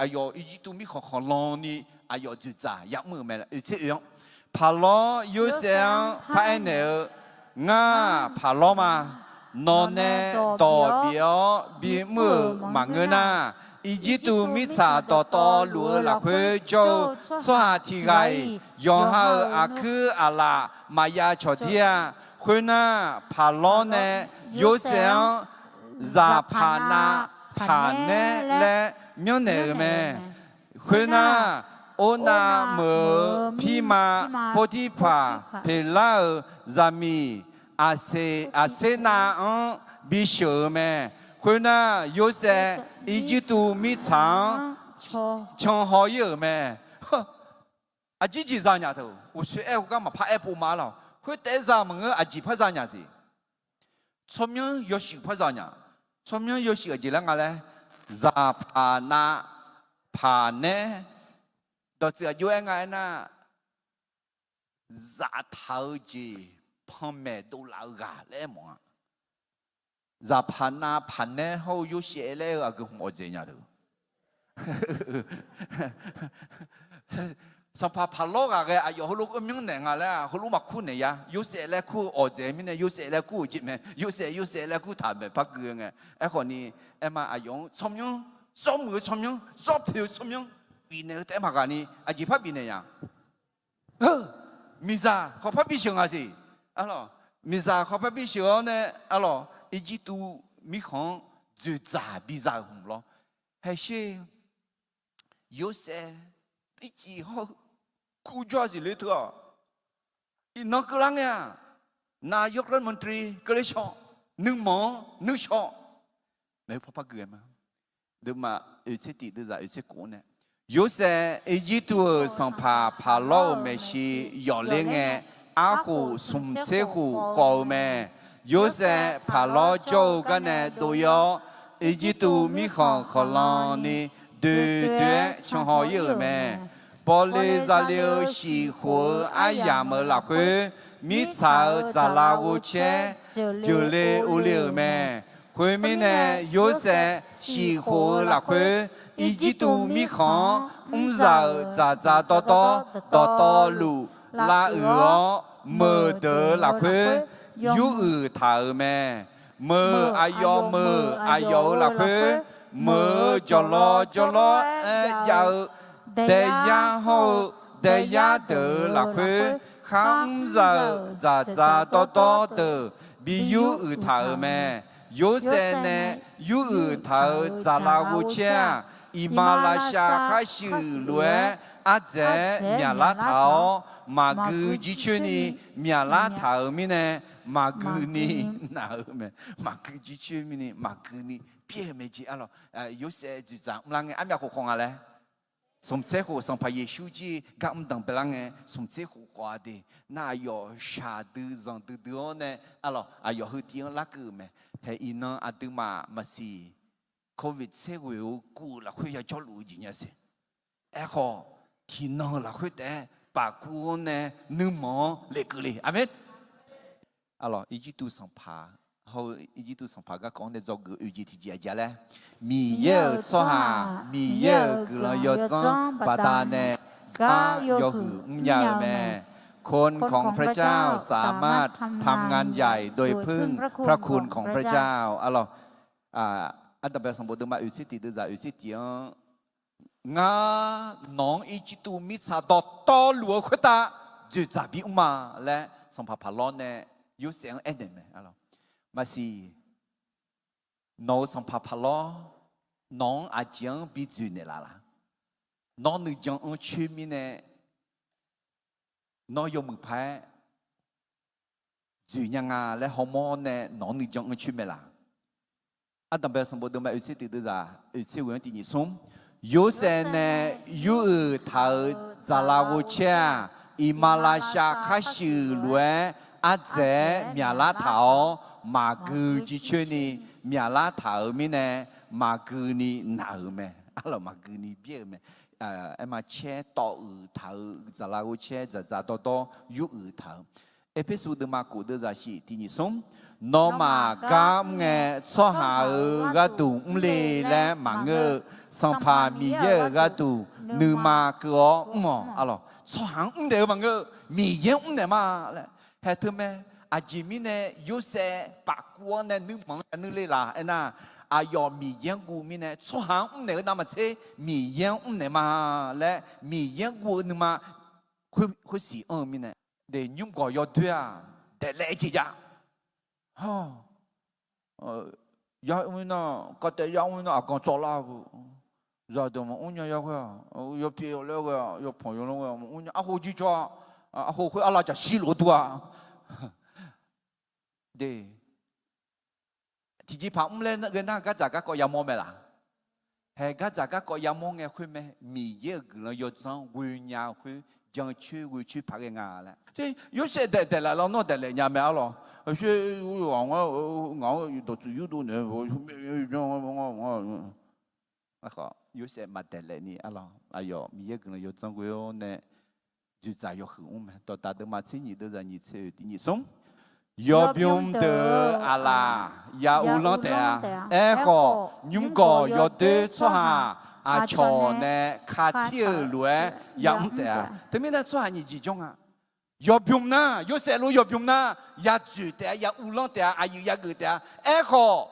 aqyawf Irjirtuv mirkhanq khanqlan ni aqyawf dzoeqdzaq yamr-euq mae, oeq tser oeq-anr. Paqlawr Yorsaev-anr paraer naeq-eu, Ngar-aq paqlawr ma. Nawqnae dawq bif-awr bimr-euq maqngeur nar, Irjirtuv mirtsaq dawqtawvluf-eu lafkhoer jawr-eu tsawrhaq tiq ghaq-iq yawqha-euq aqkuir aqlaf maqya cawqdir-a. Khoernar, paqlawr nae Yorsaev-anr Zaqpaqnav Paqnaer laer myanrnaeq-euq mae. Khoernar, Ornav meuq-eu pirma Pawrtirpaq Peqlar-euq zaqmiq Aqseq, Aqsernav-anr bisheuq-eu mae. Khoernar, Yorsaev Irjirtuv mirtsaq-anr canhaw ir-euq mae. Aqjir jeq zanya teu, uqshoe aer-eu gar maqpar aer pov ma lawq. Khoertaef-aer za maqngeur, aqjeq par zanya siq. Tsawrmyanr yawshuif par zanya. Tsawrmyanr yawshuif aqjeq laer nga laer, Zaqpaqnav Paqnaer, dawqtsuif aqjox-aer nga aernar, zaftaq-eu jeq panmaeq dovlaf-eu ghaq laer aer mawf-a. Zaqpaqnav Paqnaer hawr-eu Yorsaev laer aer-eu aqgeu hmq awqdzaeq nya teu. Sanqpaq Paqlawr ghaqghae aqyawf heulof-aer myanrnaeq nga laer-aq, heulof maqkur naeq ya. Yorsaev laer kur-eu awqdzaeq mirnae, Yorsaev laer kur-euq jeq mae. Yorsaev, Yorsaev laer kurtaq maeq par gui-eu ngae. Aerkhawf ni, aer ma aqyawf-anr tsawrmyanr, zawr muiq-eu tsawrmyanr, zawr poeq-eu tsawrmyanr bifnaeq-eu taef-aer maqghaq ni, aqjeq par bifnaeq nya. Miqzaq khawf par bisheuq nga siq. Arlawq, miqzaq khawf par bisheuq-awr nae, arlawq, Irjirtuv mirkhanq-anr dzoeqdzaq biza-euq hmq lawr. Haeqsher, Yorsaev, ircif hawr-eu, kurjawr-a siq le teu-aq. Iqnan keuvlar ngae-aq, nav yawrkar manqtri keuvle shaw, nuimanq-anr nuishaw. Maeq-eu pawpar gui-aer ma. Deuvma oeqtser tiq deuvzaq oeqtser kof-anr nae, Yorsaev Irjirtuv-euq sanqpaq Paqlawr-euq maeqshi yawfler ngae, arkhof smq tser khof khawf-eu mae. Yorsaev Paqlawr jawr-eu garnae dov-ir-awr, Irjirtuv mirkhanq khanqlan ni doe doe-aer canhaw ir-euq mae. Bawle zale-eu shif khof-eu aryamq-euq lafkhoer, mirtsaq-euq dzaqlaf ghovcaer jeuqle ovle-euq mae. Khoermirnae, Yorsaev shif khof-eu lafkhoer, Irjirtuv mirkhanq-anr mrzaq-euq dzaqdzaq dawrdawr dawqtawvluf lavuiq-awr, meuq deuq-eu lafkhoer yuruiq taq-euq mae. Meuq aqyawf meuq aqyawf-euq lafkhoer, meuq-eu jawqlaw jawrlawr-aer jav-eu daeyar hawr-eu daeyar deuq-euq lafkhoer, kharmr za-euq dzaqdzaq dawrdawr deuq bi yuruiq taq-euq mae. Yorsaev nae yuruiq taq-euq dzaqlaf ghovcaer-aq, iqmalavshav khar shuif lof-aer ardzaeq-aer myaqlar taq-awr, maqgui jircoer ni myaqlar taq-euq mirnae, maqgui ni naq-euq mae. Maqgui jircoer mirni maqgui ni byaer-eu mae jeq arlawq. Yorsaev dzoeqdzaq mrlar ngae armyav khof khawf nga laer, smq tser khof Sanqpaq Yeqsur jir gar mr danqbae lar ngae, smq tser khof khawf-a de. Nar aqyawf shaqdui zanqdui dui-awr nae arlawq, aqyawf heu tiv-anr larkeuv-euq mae. Hae iqnan aqduimaf maqsiq, Covid tser ghoe-eu guv-euq lafkhoer yajawr luf-eu jeq nya siq. Aerkhawf, tiqnan-eu lafkhoer taef-aer pafguv-anr nae nuimanq-anr lekeuv le. Aqmeq. Arlawq, Irjirtuv sanqpaq hawr-eu Irjirtuv sanqpaq garkawv-anr nae dzawgeuf oe jeq tiqjeq aqjeq-a laer, Miqyaer-euq tsawrhaq Miqyaer-euq guiqlanq yawdzanr baqdanae gar yawhuiq mrnya-eu mae. คนของพระเจ้าสามารถทำงานใหญ่โดยพึ่งพระคุณของพระเจ้า Arlawq, ardanqbae sanqbof deuvma oeqtser tiq deuvzaq oeqtser tiq-anr, Ngar nawq-anr Irjirtuv mirtsaq dawqtawvluf-eu khoertav dzoeqdzaq bimr ma laer, sanqpaq Paqlawr nae Yorsaev-anr aernaeq mae. Maqsiq, nawq-euq sanqpaq Paqlawr nawq-anr aqjeq-anr bi dzoeqnaeq laf la? Nawr nuijan-anr coer mirnae, nawr yawmuiq paq-aer dzoeq nya nga laer hawmawr nae nawq-anr nuijan-anr coer mae laf? Ardanqbae sanqbof deuvma oeqtser tiq deuvzaq oeqtser ghoe-anr tiq nyiq smr, Yorsaev nae yuruiq taq-euq dzaqlaf ghovcaer-aq, iqmalavshav khar shuif lof-aer ardzaeq-aer myaqlar taq-awr, maqgui jircoer ni myaqlar taq-euq mirnae, maqgui ni naq-euq mae. Arlawq, maqgui ni byaer-eu mae. Aerma caer tawv uiq taq-eu dzaqlaf ghovcaer dzaqdzaq dawrdawr yuruiq taq-eu. Erpersu deuvma kof deuvzaq shif tiq nyiq smr, Nawmaf gar mr ngae, tsawrhaq-euq gharduq mr le laer maqngeur-eu, Sanqpaq Miqyaer-euq gharduq nuima keuv-awr mr-awq. Arlawq, tsawrhaq-anr mr daef-eu maqngeur-eu, Miqyaer-anr mrnaeq ma laer. Haeq teu mae. Aqjeq mirnae Yorsaev paf kuv-awr nae nuirmanq-anr ya nuir ler laf aernar, aqyawf Miqyaer-anr guv mirnae tsawrhaq-anr mrnaeq-eu navmaqtser Miqyaer-anr mrnaeq ma laer Miqyaer-anr guv-eu nuima khoersiq anr-eu mirnae, nymrgawq yawdoer-aq daeqlaef jeq jav. Yamr nar, kavtaev yamr nar aqganq tsawvlar-eu zaqdeuq maqmr nya ya ghae-aq, yawpyeuf yawlaer ghae-aq, yawpanq yawlanr ghae-aq maqmr nya, arho jircaw-a, arho khoer arlav jaqshir lof-aer dur-a. De, tiqjeqpaq mrlaer ghae nar gardzaq garkawv yamawr mae laq? Haeq gardzaq garkawv yamawr ngae khoer mae, Miqyaer-euq guiqlanq yawdzanr ghoe nya-eu khoer jancoer ghoecoer paq ghae nga laer. Yorsaev daeq daeqlaef lawnmr daeqlaef nya mae arlawq. Aqshoer, ngaq-anr dawqtsuif yurdov naeq-a, Yorsaev maqdaeqlaef ni arlawq, aqyawf Miqyaer guiqlanq yawdzanr ghoe-awr nae dzoeqdzaq yawhuiq mr mae. Dawqdaq deuvma tser nyiq deuvzaq nyiq tser oe tiq nyiq smr. Yawbymr deuq-euq aqlaf ya uvlanr taef-a. Aerkhawf, nymrgawq yawdoer tsawrhaq aqcawq nae katir-euq lof-aer yamr taef-a. Teumirnae tsawrhaq nyiq jeq janr nga. Yawbymr nar, Yorsaev lof yawbymr nar, ya dzoeq taef-a, ya uvlanr taef-a, aqyuif yageuf taef-a. Aerkhawf,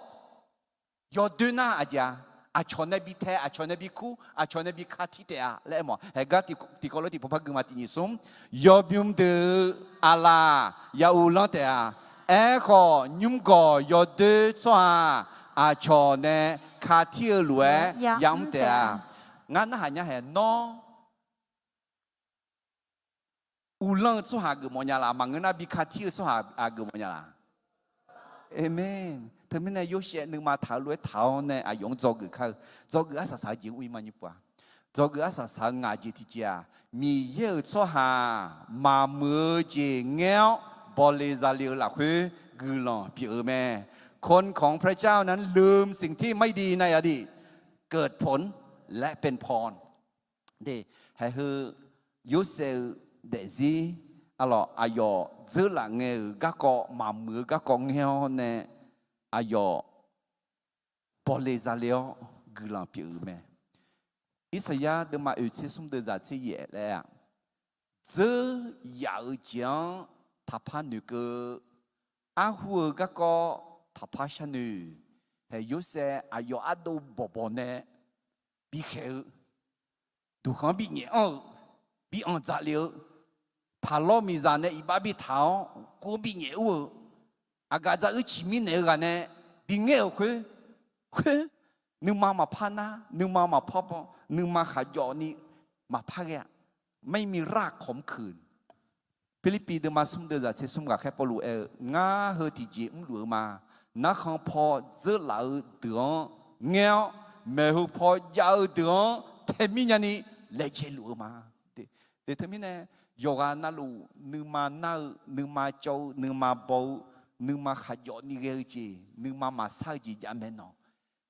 yawdoer nar aqjeq-a, aqcawq nae bi tae, aqcawq nae bi kur, aqcawq nae bi katir taef-a laer aermawf. Haeqgar tiqkawv lof tiqpov par gui ma tiq nyiq smr. Yawbymr deuq-euq aqlaf ya uvlanr taef-a. Aerkhawf, nymrgawq yawdoer tsawrhaq aqcawq nae katir-eu lof-aer yamr taef-a. Ngar narhaq nya haeq, nawr uvlanr-eu tsawrhaq geufmawf nya laf? Maqngeur nar bi katir-eu tsawrhaq aqgeufmawf nya laf? Aqmeq. Teumirnae Yorsaev nuima taq-eu lof-aer taq-awr nae aqyawf-anr dzawgeuf kar-eu, dzawgeuf arsaq saq-eu jeq mr-ir ma nymr pov-a. Dzawgeuf arsaq saq-eu ngaq jeq tiqjeq-aq, Miqyaer-euq tsawrhaq maqmuiq-eu jeq ngaer-awr bawle zale-eu lafkhoer guiqlanq pyeuf-eu mae. คนของพระเจ้านั้นลืมสิ่งที่ไม่ดีในอดีต เกิดผลและเป็นพร Haeq heu Yorsaev-eu daefzir arlawq, aqyawf dzeurlaf ngae-euq garkawv maqmuiq-eu garkawv ngaer-awr nae aqyawf bawle zale-awr guiqlanq pyeuf-euq mae. Irsaqyar deuvma oeq tser smr deuvzaq tser yaef laer-aq, dzeur yaf-eu jeq-anr taqpar noeqkeuv, arhu-eu garkawv taqpar sharnoeq. Haeq Yorsaev aqyawf ardov bawqbawq nae bikhaeq-eu, duqkhanq-anr binyaef anr-eu, bi anqdzaq lef-eu, paqlawr miqzaq nae iqbax bitaq-awr kur-anr binyaef ur-eu, aqgaf dzaq uir ciq mirnaeq-eu ghaq nae bingaer-euq khoer, khoer, nuima maqpar nar, nuima maqpar baw, nuima khaqjawf ni maqpar ghae-a. ไม่มีรากขมขื่น Pirlirpiv deuvma smr deuvzaq tser smr ghaqkhaer Pawrluv aer-eu, Ngar heu tiqjeq mrluf-eu ma. Narkhan paw dzeurlaf-eu deuq-anr ngaer-awr, maeqhu paw jav-eu deuq-anr taemir nyani laejae luf-eu ma. Teumirnae, yawqghaq navluf nuima nar-eu, nuima cawv-eu, nuima baw-eu, nuima khaqjawf ni ghae-eu jeq, nuima maqsar-eu jeq jav mae nawq.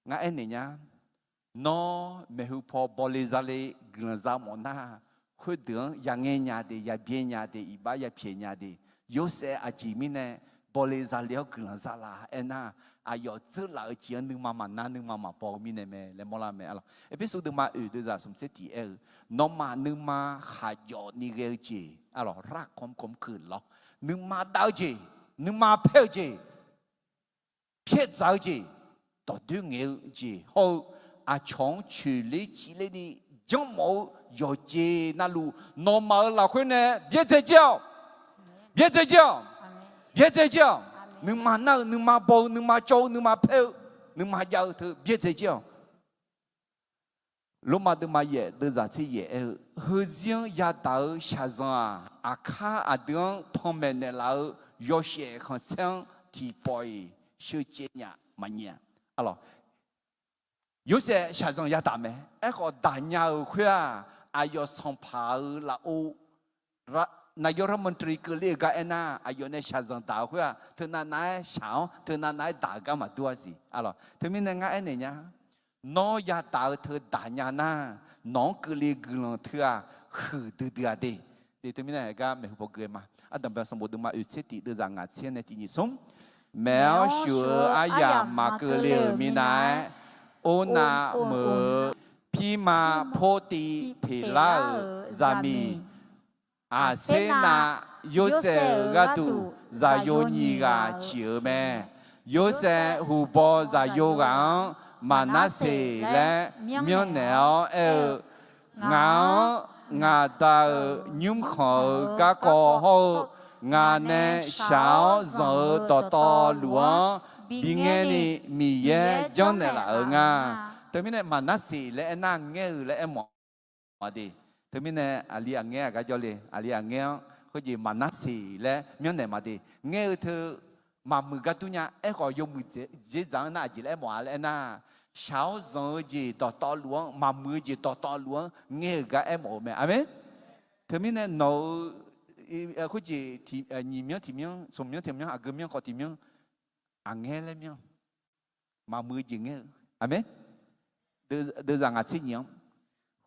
Ngar aernaeq nya, nawr maeqhu paw bawle zale guiqlanq za mawf nar, khoerdeuq-anr yangae nya de, yabyaer nya de, iqbax yapyaeq nya de. Yorsaev aqjeq mirnae bawle zale-awr guiqlanq za la aernar, aqyawf dzeurlaf-eu jeq-anr nuima maqnar, nuima maqbaw-eu mirnae mae laer mawrlar mae arlawq. Erpersu deuvma oeq deuvzaq smq tser tiq aer-eu, Nawmaf nuima khaqjawf ni ghae-eu jeq arlawq, รากขมขื่น lawr, nuima dav-eu jeq, nuima paer-eu jeq, pyaerdzaq-eu jeq, dawqdoer ngaeq-eu jeq hawr-eu, aqcawq-anr coeqler civler ni janrmawf-eu yawqjeq navluf, nawmaf-euq lafkhoer nae byaerdzae jir-awq. Byaerdzae jir-awq. Byaerdzae jir-awq. Nuima nar-eu, nuima baw-eu, nuima cawv-eu, nuima paer-eu, nuima jav-eu teu byaerdzae jir-awq. Lormav deuvma yaef deuvzaq tser yaef aer-eu, Heuzir-anr yadaq-eu shaqzanq-aq, aqkar aqdui-anr panmaeq naeqlaf-eu yawshaef khanqsaer-anr tiqpawf-iq sheucaev nya maqnyaef-a. Arlawq, Yorsaev shaqzanq yadaq mae. Aerkhawf, daq nya-euq khoer-aq, aqyawf sanqpaq-euq lafov, nayawr ravmandri keuvle-euq gar aernar, aqyawf nae shaqzanq daq-eu khoer-aq, teunav nav-aer shaq-awr teunav nav-aer daq-eu gar maqdur-a siq. Arlawq, teumirnae ngar aernaeq nya, Nawr yadaq-eu teu daq nya nar, nawq-anr keuvle guiqlanq teu-aq, huiqdui dui-a de. Teumirnae heugar maeqhu paw gui-eu ma. Ardanqbae sanqbof deuvma oeq tser tiq deuvzaq ngaq tser nae tiq nyiq smr. Maeq-awr shuf-eu aryamq maqkeuv le-euq minav-aer, ornav meuq-eu pirma portiv teqlar-euq zaqmiq Aqser nav Yorsaev-euq gharduq zaqyo nyiq ghaq ciq-euq mae. Yorsaev huqbaw zaqyo ghaq-anr Maqnarseq laer myanrnaeq-awr aer-eu, Ngaq-anr ngaq Da-euq nymrkhanq-euq garkawv hawr-eu, ngaq nae shaq-awr zanq-eu dawqtawvluf-anr bingaer ni Miqyaer janrnaeq laf-euq nga. Teumirnae Maqnarseq laer aernar ngaer-eu laer aermawf-a de. Teumirnae aqli aqngaer aqgar jawrle, aqli aqngaer-anr khoerjeq Maqnarseq laer myanrnaeq ma de. Ngaer-eu teu maqmuiq gar dur nya. Aerkhawf yawmuiq dzer dzaq-anr nar aqjeq laer aermawf-a laer aernar, shaq-awr zanq-eu jeq dawqtawvluf-anr, maqmuiq-eu jeq dawqtawvluf-anr ngaer-euq gar aermawf-eu mae. Aqmeq. Teumirnae nawq-eu khoerjeq nyiq myanr tiq myanr, smq myanr tiq myanr, aqgeu myanr khawf tiq myanr, aqngaer laer myanr, maqmuiq-eu jeq ngaer-eu. Aqmeq. Deuvzaq ngaq tser nyiq-anr,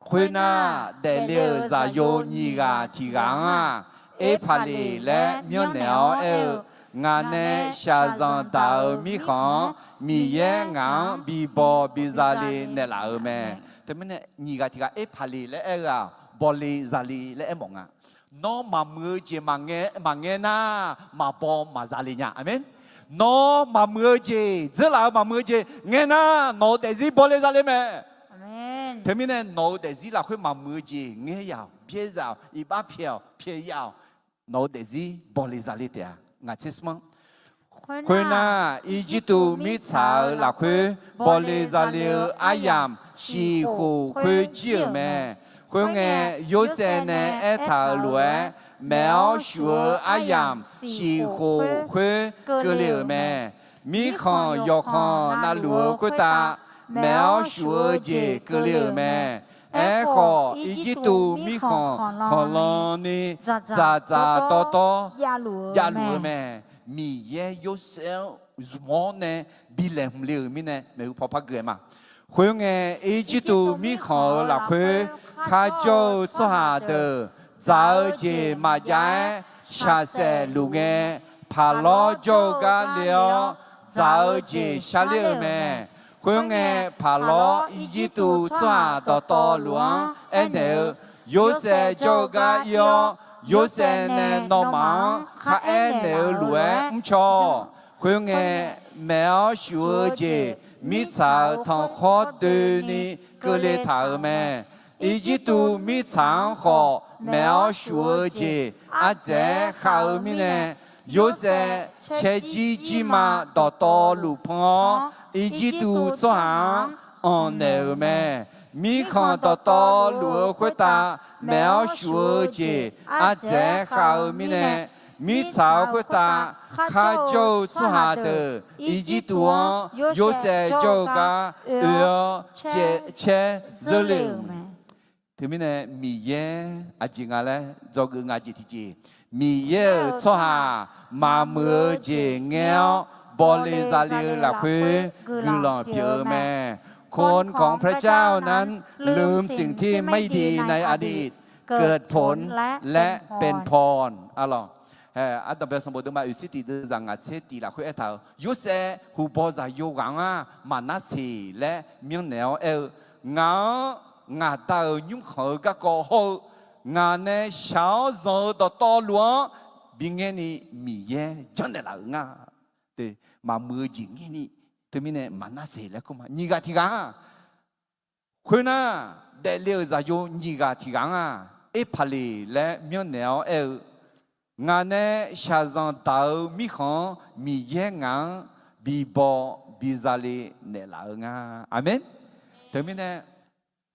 khoernar, daefle-euq zaqyo nyiq ghaq tiq ghaq-anr-aq, Erpaqleq laer myanrnaeq-awr aer-eu, Ngaq nae shaqzanq daq-euq mirkhanq-anr Miqyaer ngaq-anr bibaw bizale naeqlaf-euq mae. Teumirnae nyiq ghaq tiq ghaq Erpaqleq laer aer-eu-aq, bawle zale laer aermawf nga. Nawr maqmuiq-eu jeq maqngaer nar, maqbaw maqzale nya. Aqmeq. Nawr maqmuiq-eu jeq, dzeurlaf-eu maqmuiq-eu jeq ngaer nar, nawq-euq daefzir bawle zale mae. Teumirnae nawq-euq daefzir lafkhoer maqmuiq-eu jeq ngaer yaq-awq, byaerzaq-awq, iqbax pyaeq-awq, pyaeq yaf-awq, nawq-euq daefzir bawle zale taef-a. Ngaq tser smr-anr, khoernar, Irjirtuv mirtsaq-euq lafkhoer bawle zale-eu aryamq shiq khof khoer jir-euq mae. Khoerngae, Yorsaev nae aertaq-euq lof-aer, maef-awr shuf-eu aryamq shiq khof khoer keuvle-euq mae. Mirkhanq yawqkhanq navluf-eu khoertav maef-awr shuf-eu jeq keuvle-euq mae. Aerkhawf, Irjirtuv mirkhanq khanqlan ni dzaqdzaq dawrdawr javluf-eu mae. Miqyaer Yorsaev-anr zmq-awr nae bi laeqhmq le-euq mirnae maeqhu paw par gui-aer ma. Khoerngae, Irjirtuv mirkhanq-euq lafkhoer kharjawr-eu tsawrhaq deuq dzaq-eu jeq maqjav-aer shaqsaef luf ngae, paqlawr jawr-eu gar le-awr dzaq-eu jeq sharler-euq mae. Khoerngae, paqlawr Irjirtuv tsawrhaq dawqtawvluf-anr aernaeq-eu, Yorsaev jawr-eu gar ir-awr, Yorsaev nae nawmaf-anr kharaer naeq-eu lof-aer mrcaw-awq. Khoerngae, maef-awr shuf-eu jeq mirtsaq-euq tanqkhawr doeni keuvle taq-euq mae. Irjirtuv mirtsaq-anr khawf maef-awr shuf-eu jeq ardzaeq-aer khav-eu mirnae, Yorsaev caerjir jirma dawqtawvluf pan-awr, Irjirtuv tsawrhaq-anr anq naeq-euq mae. Mirkhanq dawqtawvluf-eu khoertav maef-awr shuf-eu jeq ardzaeq-aer khav-eu mirnae, mirtsaq-eu khoertav kharjawr-eu tsawrhaq deuq Irjirtuv-anr Yorsaev jawr-eu gar oe-awr caer zeur le-euq mae. Teumirnae Miqyaer aqjeq nga laer dzawgeuf nga jeq tiqjeq, Miqyaer-euq tsawrhaq maqmuiq-eu jeq ngaer-awr bawle zale-eu lafkhoer guiqlanq pyeuf-eu mae. คนของพระเจ้านั้นลืมสิ่งที่ไม่ดีในอดีต เกิดผลและเป็นพร Ardanqbae sanqbof deuvma oeqtser tiq deuvzaq ngaq tser tiq lafkhoer aertaq-euq, Yorsaev huqbaw zaqyo ghaq-anr-aq, Maqnarseq laer myanrnaeq-awr aer-eu, Ngaq-anr ngaq Da-euq nymrkhanq-eu garkawv hawr-eu, ngaq nae shaq-awr zanq-eu dawqtawvluf-anr bingaer ni Miqyaer janrnaeq laf-euq nga. Maqmuiq-eu jeq ngaer ni, teumirnae Maqnarseq laer kur ma. Nyiq ghaq tiq ghaq-aq, khoernar, daefle-euq zaqyo nyiq ghaq tiq ghaq-anr-aq, Erpaqleq laer myanrnaeq-awr aer-eu, Ngaq nae shaqzanq daq-eu mirkhanq-anr Miqyaer ngaq-anr bibaw bizale naeqlaf-eu nga. Aqmeq. Teumirnae,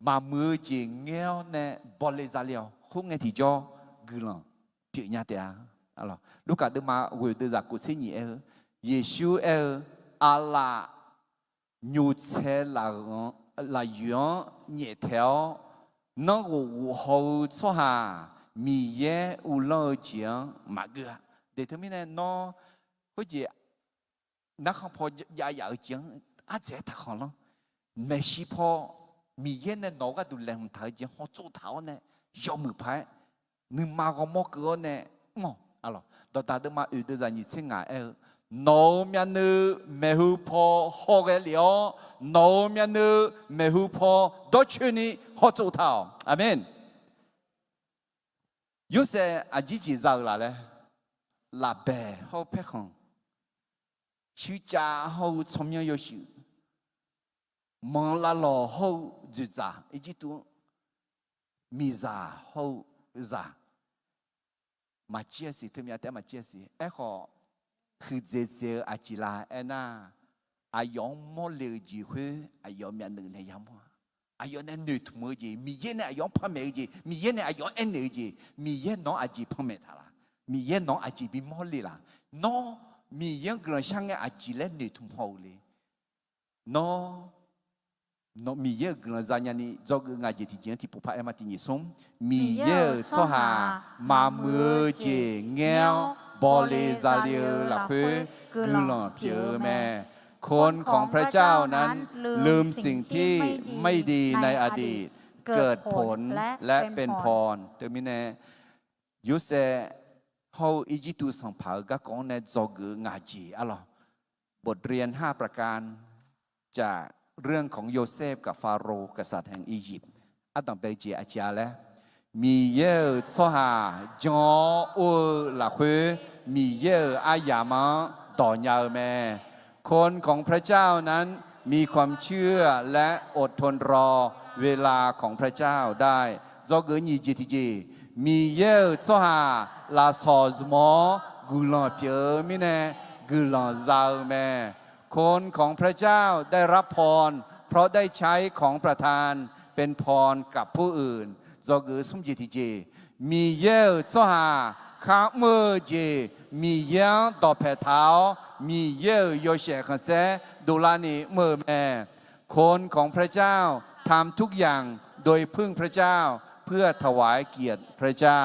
maqmuiq-eu jeq ngaer-awr nae bawle zale-awq. Khoerngae tiqjawr guiqlanq pyeufnya taef-a. Lurkaf deuvma ghoeq deuvzaq kof tser nyiq aer-eu, Yeqsur aer-eu, Aqlaf nyoqtsaev lafyoeq-anr nyaeftaeq-awr, nanrghof ghofhaw-eu tsawrhaq Miqyaer uvlanr-eu jeq-anr maqgeur-a. Deq teumirnae nawr khoerjeq narkhan paw jav yaf-eu jeq-anr ardzaeq-aer taqkhanq lanr. Maeqshi paw Miqyaer nae nawq-eu gharduq laeqhmq taq-eu jeq hawtsov taq-awr nae, yawmuiq paq-aer nuima ghawrmawr keuv-awr nae mr-awq. Dawqdaq deuvma oeq deuvzaq nyiq tser ngaq aer-eu, Nawq-euq myavnuiv maeqhu paw hawghae lef-awr, nawq-euq myavnuiv maeqhu paw dawrcoeni hawtsov taq-awq. Aqmeq. Yorsaev aqjir jeq za-euq laf laer, lafbaeq hawr-eu paerkhanq, shuircav hawr-eu tsawrmyanr yawshuif, manq lavlawq hawr-eu dzoeqdzaq Irjirtuv-anr, miqzaq hawr-eu zaq, maqjir-a siq, teumirnae taef-aer maqjir-a siq. Aerkhawf, huiqdzaeq dzaeq-eu aqjeq la aernar, aqyawf-anr mawrle-eu jeq khoer aqyawf myavnuiv nae yamawr-a. Aqyawf nae noeqtmq-eu jeq, Miqyaer nae aqyawf-anr panmaeq-eu jeq, Miqyaer nae aqyawf-anr aernaeq-eu jeq, Miqyaer nawq-anr aqjeq panmaeq taq laq? Miqyaer nawq-anr aqjeq bimawr le laq? Nawr Miqyaer-anr guiqlanq shar ngae aqjeq laer noeqtmq haw-eu le? Nawr Miqyaer-euq guiqlanq zanya ni dzawgeuf ngaq jeq tiqjeq-anr tiqpov par aer ma. Tiq nyiq smr, Miqyaer-euq tsawrhaq maqmuiq-eu jeq ngaer-awr bawle zale-eu lafkhoer guiqlanq pyeuf-eu mae. คนของพระเจ้านั้นลืมสิ่งที่ไม่ดีในอดีต เกิดผลและเป็นพร Teumirnae, Yorsaev hawr-eu Irjirtuv sanqpaq-euq garkawv-anr nae dzawgeuf-eu ngaq jeq arlawq. บทเรียนห้าประการ จากเรื่องของโยเซฟกับฟาโรห์ กษัตริย์แห่งอียิปต์ ardanq bae jeq aqjeq-a laer, Miqyaer-euq tsawrhaq jan-awr or-eu lafkhoer, Miqyaer-euq aryamq-anr dawq nya-eu mae. คนของพระเจ้านั้นมีความเชื่อและอดทนรอเวลาของพระเจ้าได้ Dzawgeuf nyiq jeq tiqjeq, Miqyaer-euq tsawrhaq lafsawq zmq-awr guiqlanq pyeuf-eu mirnae, guiqlanq za-eu mae. คนของพระเจ้าได้รับพรเพราะได้ใช้ของประทานเป็นพรกับผู้อื่น Dzawgeuf smr jeq tiqjeq, Miqyaer-euq tsawrhaq kharmr-eu jeq Miqyaer-anr dawqpae taq-awr, Miqyaer-euq yawshaef khanqsaer dovlarni mr-eu mae. คนของพระเจ้าทำทุกอย่างโดยพึ่งพระเจ้าเพื่อถวายเกียรติพระเจ้า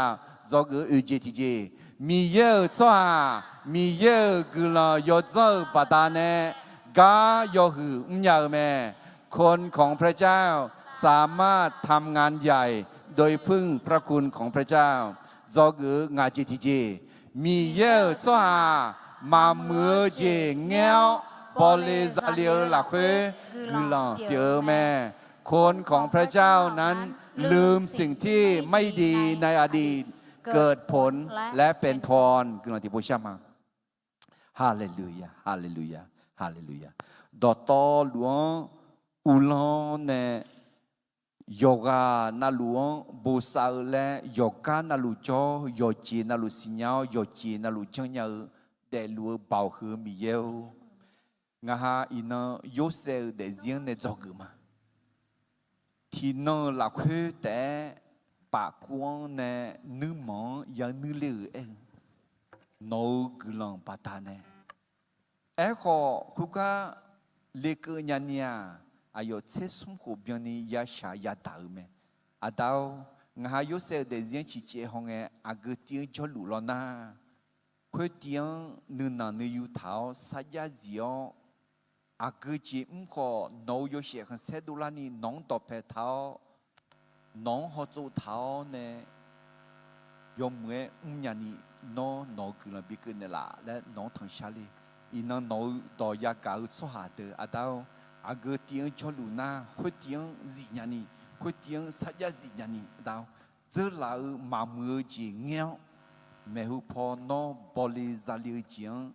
Dzawgeuf oeq jeq tiqjeq, Miqyaer-euq tsawrhaq Miqyaer-euq guiqlanq yawdzanr-eu baqdanae gar yawhuiq mrnya-eu mae. คนของพระเจ้าสามารถทำงานใหญ่โดยพึ่งพระคุณของพระเจ้า Dzawgeuf ngaq jeq tiqjeq, Miqyaer-euq tsawrhaq maqmuiq-eu jeq ngaer-awr bawle zale-eu lafkhoer guiqlanq pyeuf-eu mae. คนของพระเจ้านั้นลืมสิ่งที่ไม่ดีในอดีต เกิดผลและเป็นพร Guiqlanq tiqpov shar ma. Haleluya, haleluya, haleluya. Dawqtawvluf-anr uvlanr nae yawqghaq navluf-anr bosav-eu laer, yawqgar navluf jawr, yawqjeq navluf siqnya-awr, yawqjeq navluf janrnya-eu daefluf-eu baoq huiq-eu Miqyaer-or, ngaq ha iqnan Yorsaev-euq daefzir-anr nae dzawgeuf ma. Tiqnan-euq lafkhoer taef-aer pafkuv-anr nae nuirmanq-anr yanuir ler-euq aer-eu, nawq-euq guiqlanq baqdanae. Aerkhawf, khoergar lekeuv nyani-aq, aqyawf tser smr khof byanni yashaq yadaq-euq mae. Aqda-or, ngaq ha Yorsaev-euq daefzir-anr ciqcaev hawngae aqgeu tiv-anr jawrluf lawr nar, khoertiv-anr nuinanq nuiyu taq-awr sarjax zif-awr, aqgeu jeq mr khawf nawq-euq yawshaef khanqsaer dovlarni nawq-anr dawqpae taq-awr, nawq-anr hawtsov taq-awr nae yawmuiq-aer mrnya ni, nawr nawq-euq guiqlanq bikeuv naeqlaf laer nawq-anr tanqshar le. Iqnan nawq-eu dawq yagaq-eu tsawrhaq deuq aqda-or, aqgeu tiv-anr jawrluf nar khoertiv-anr zifnya ni, khoertiv-anr sarjax zifnya ni aqda-or, dzeurlaf-eu maqmuiq-eu jeq ngaer-awr, maeqhu paw nawr bawle zale-eu jeq-anr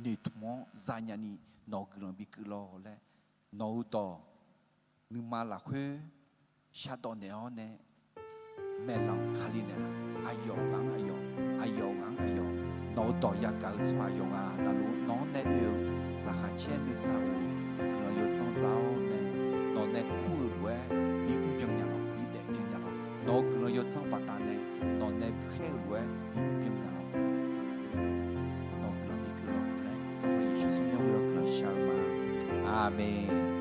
noeqtmq-anr zanya ni, nawq-euq guiqlanq bikeuv lawr laer, nawq-eu dawq nuima lafkhoer shardawq naeq-awr nae, maeqlanq Kali naeqlaf, aqyawf ghaq-anr aqyawf, aqyawf ghaq-anr aqyawf, nawq-eu dawq yagaq-eu tsawrhaq yawqghaq navluf nawq-anr nae oe-eu laqkhaq caer nuisar of-eu guiqlanq yawdzanr za-awr nae, nawq nae kur-euq lof-aer bi mrbyan nya lawq, bi daef byan nya lawq. Nawq-eu guiqlanq yawdzanr baqdanae nawq nae khaer-euq lof-aer bi mrbyan nya lawq. Nawq-eu guiqlanq bikeuv lawr laer Sanqpaq Yeqsur tsawrmyanr-anr guiqlanq shar-eu ma. Aqmeq.